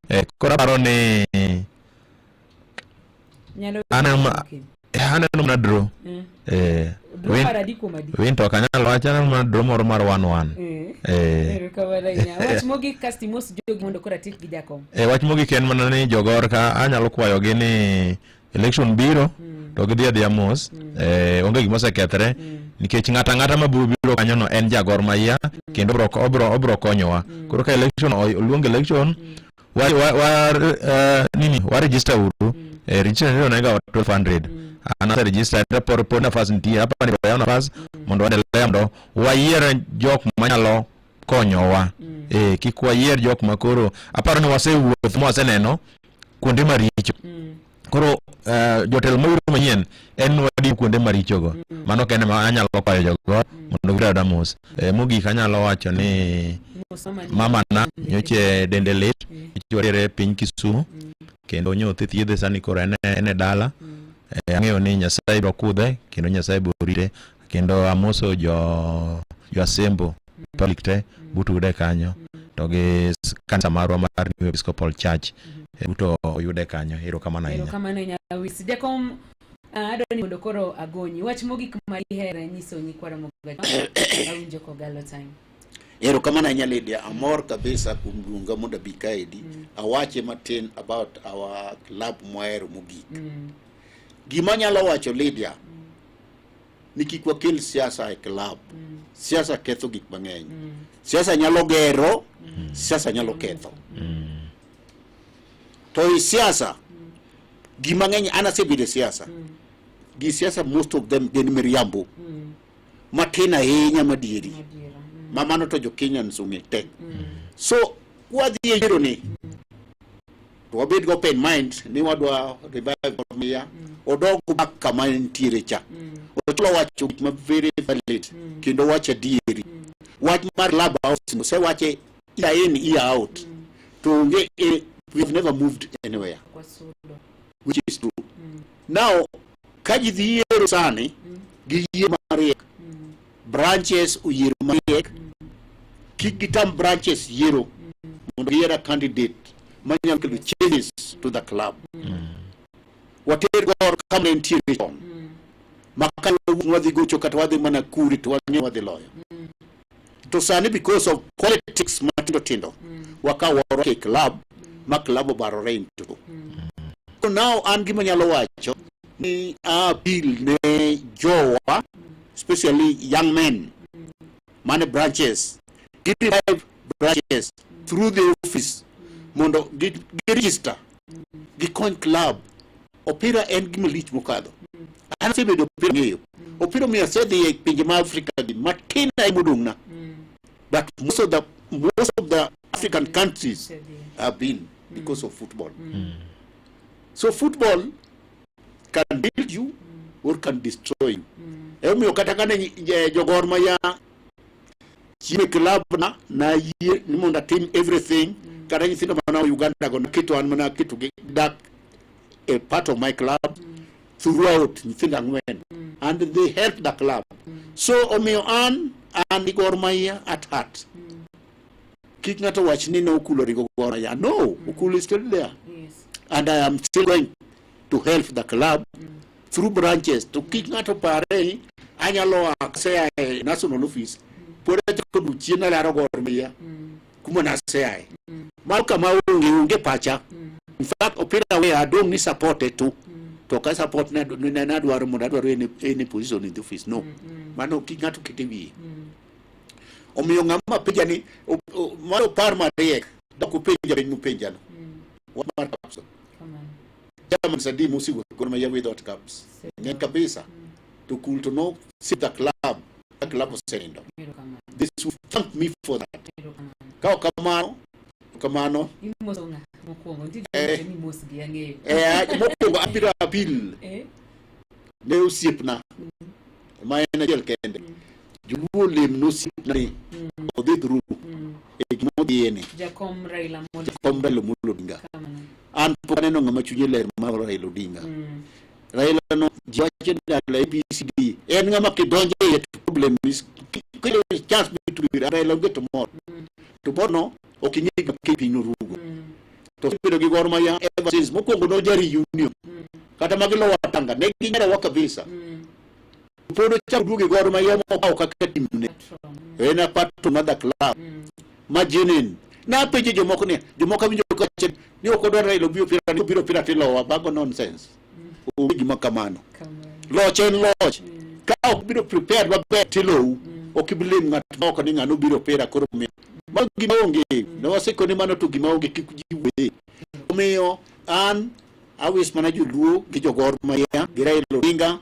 eh, koro aparo ni Nyalo aneno ma- aneno mana draw eh, Draw win, mar adi kuom adi? win to ok anyal wacho aneno mana draw moro mar 1-1 Eh. eh, Erokamano ahinya. Wach mogik kasto imos jogi mondo koro atiek gi jakom. E, wach mogik en mana ni jogor ka anyalo kwayogi ni election biro to gidhi adhiya mos eh, onge gima osekethre nikech ng'ato ang'ata ma biro biro kanyono en jagor mahia kendo obro, obro, obro konyowa koro ka election oluong election wa, wa, wa, nini wa register uru eh, register ndio naga 1200 an ase register pod pod nafas nitie hapa ni yaw nafas mondo waendelea mondo wayier jok manyalo konyowa eh, kik wayier jok ma koro aparo ni wasewuotho ma waseneno kuonde maricho koro jotelo mabiro manyien en wadi kuonde marichogo mano kende ma anyalo kwayo jogo mondo gired mos mogik anyalo wacho ni mamana nyoche dende lit nyoche piny Kisumu kendo nyothi thiedhe sani koro en e dala ang'eyo ni Nyasaye biro kudhe kendo Nyasaye biro rite kendo amoso jo Asembo public te butude kanyo to gi kanisa marwa mar New Episcopal Church buto oyude kanyo. Erokamano ahinya. Erokamano ahinya Wis. Jakom adwa ni mondo koro agonyi. Wach mogik ma ihere nyiso nyikwa Ramogi awinjo kogalo time. Erokamano ahinya Lydia, amor kabisa kuom luonga mondo abi kaendi. Awache matin about our club mwahero mogik. Gima anyalo wacho Lydia, ni kik wakel siasa e club. Siasa ketho gik mang'eny. Siasa nyalo gero, siasa nyalo ketho. To i siasa, gima ng'eny an asebedo e siasa. Gi siasa most of them gin miriambo. Matin ahinya madieri. Ma mano to jo Kenyans ong'e te. So wadhi e yiero ni to wabed gi open mind ni wadwa revive Gor Mahia odog back kama entiere cha. Ochulo wacho gik ma very valid kendo wacho adieri. Wach mar club house osewache year in year out. To onge we have never moved anywhere which is true. Now ka ji dhi yiero sani gi yie mariek branches oyiero mariek kik gitam branches yiero mondo giyier a candidate manyalo kelo changes to the club. Water Gor kama nentiere chon ma ka wadhi gocho kata wadhi mana kuri to wang'eyo wadhi loyo. To sani because of politics matindo tindo wakawo warwako e club ma club obarore into two. So now an gima nyalo wacho ni appeal ne jowa especially young men mane branches gi revive branches through the office mondo gi register gikony club. Opira en gima lich mokadho. An asebedo opira ng'eyo. Opira omiyo asedhi e pinje ma Afrika gi matin ahinya modong'na. But most of the African countries have been because of football. So football can build you or can destroy you. Emomiyo kata kane jogor Mahia chieme club na nayie ni mondo atim everything kata nyithindo mana Uganda go naketo an mana aketo gi dak a part of my club throughout nyithindo ang'wen and they help the club. So omiyo an gi Gor Mahia at heart. Kik ng'ato wach ni ne Okulo ringo Gor Mahia. No, Okulo is still there. And I am still going to help the club through branches. To kik ng'ato pare ni anyalo asea e national office pod achako duk chien alaro Gor Mahia kuma naseae. Mano kama onge pacha. In fact, opira we adong' ni support e tu. To ka support ne adwaro mondo adwaro any position in the office. No. Mano kik ng'ato ket e wiye. Omiyo ng'ama penja ni mano par mariek dok upenja penj mupenjano. Wach mar cups. Chairman Sadi Musi Gor Mahia without cups. Ng'eny kabisa. To cool to know see the club. The club osenindo. This will thank me for that. Ka ok kamano, kamano. Mokwongo nitie Eh. joma ni mosgi ang'eyo. Eh, mokwongo abiro apil Eh. ne osiepna ma en achiel kende. Joluo lem ne osiepna ni odhi through e gima odhiye ni. Jakom Raila Amolo. Jakom Raila Amolo Odinga. Kamano. An pok aneno ng'ama chunye ler mar Raila Odinga. Raila no ji wacho ni ndalo ABCD en ng'ama kidonjo iye to problem is kiyudo chance mitudo ir Raila onge to mor. To borno ok ing'e gima kiny piny norugo. To osebedo gi Gor Mahia ever since mokwongo noja reunion. Kata magi lowa Tanga ne ginyarowa kabisa. Pod ochako duogo e Gor Mahia mokawo kaka timne. En a part of another club. Ma genuine. Napenjo jomoko ni jomoko awinjo ka wacho ni ok odwar Raila obi opira ni obiro opira tilowa mago nonsense. Onge gima kamano. Loch en loch. Ka ok biro prepared maber tilou, ok ibi lim ng'at ma oko ni ng'ano obiro opira koro miyo. Mago gima onge. Ne wasekoni mano to gima onge kik ji wuoye. Omiyo an awis mana joluo gi jo Gor Mahia gi Raila Odinga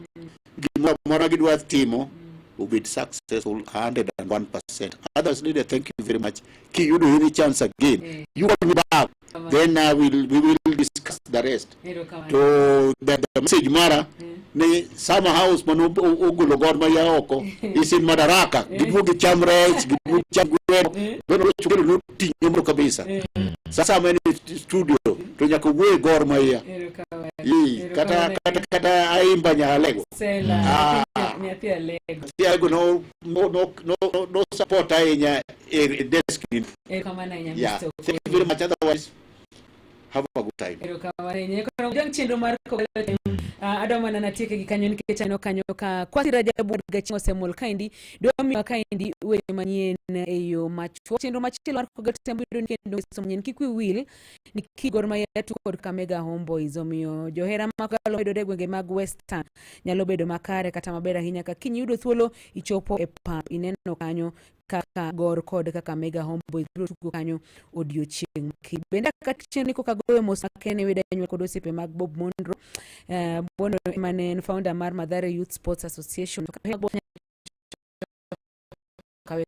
gimoro amora gidwa timo obed successful 101%. Others leader, thank you very much. Kiyudo any chance again, you call me back. Then I will, we will discuss the rest. Erokamano. To the message mara ni summer house mano ogolo Gor Mahia oko is in Madaraka. Giduog gicham rech, giduog gicham gweno. Gweno rocho noting'e moro kabisa. Sasa ma en e studio to nyaka wuoye Gor Mahia. Erokamano. Ii, kata kata kata aimba nyalego. Sela. Ah. Nyathi Alego. Nyathi Alego no no no no, no support ahinya e e desk ni. Erokamano ahinya Yeah. Mr. Thank you very much. Otherwise, have a good time. Erokamano ahinya. Koro jang chenro mar Kogalo Time. Ah, adwa mana natieke gi kanyo nikech aneno kanyo ka Kwasi Rajabu Gacheng osemol kaendi dwa miyowa kaendi weche manyien e yo machuok. Chenro machielo mar Kogalo Time biro ni kendo ngeso manyien kik wiyi wil ni kiny Gor Mahia tugo kod Kakamega Homeboys omiyo johera mag Kogalo mayudore e gwenge mag Western nyalo bedo makare kata maber ahinya ka kiny iyudo thuolo ichopo e pap ineno kanyo kaka Gor kod Kakamega Homeboys biro tugo kanyo odiochieng' ma kiny. Bende kaka chenro ni koka goyo mos makende weda nyuol kod osiepe mag Bob Monro. Bono ema ne en founder mar Mathare Youth Sports Association. Kawe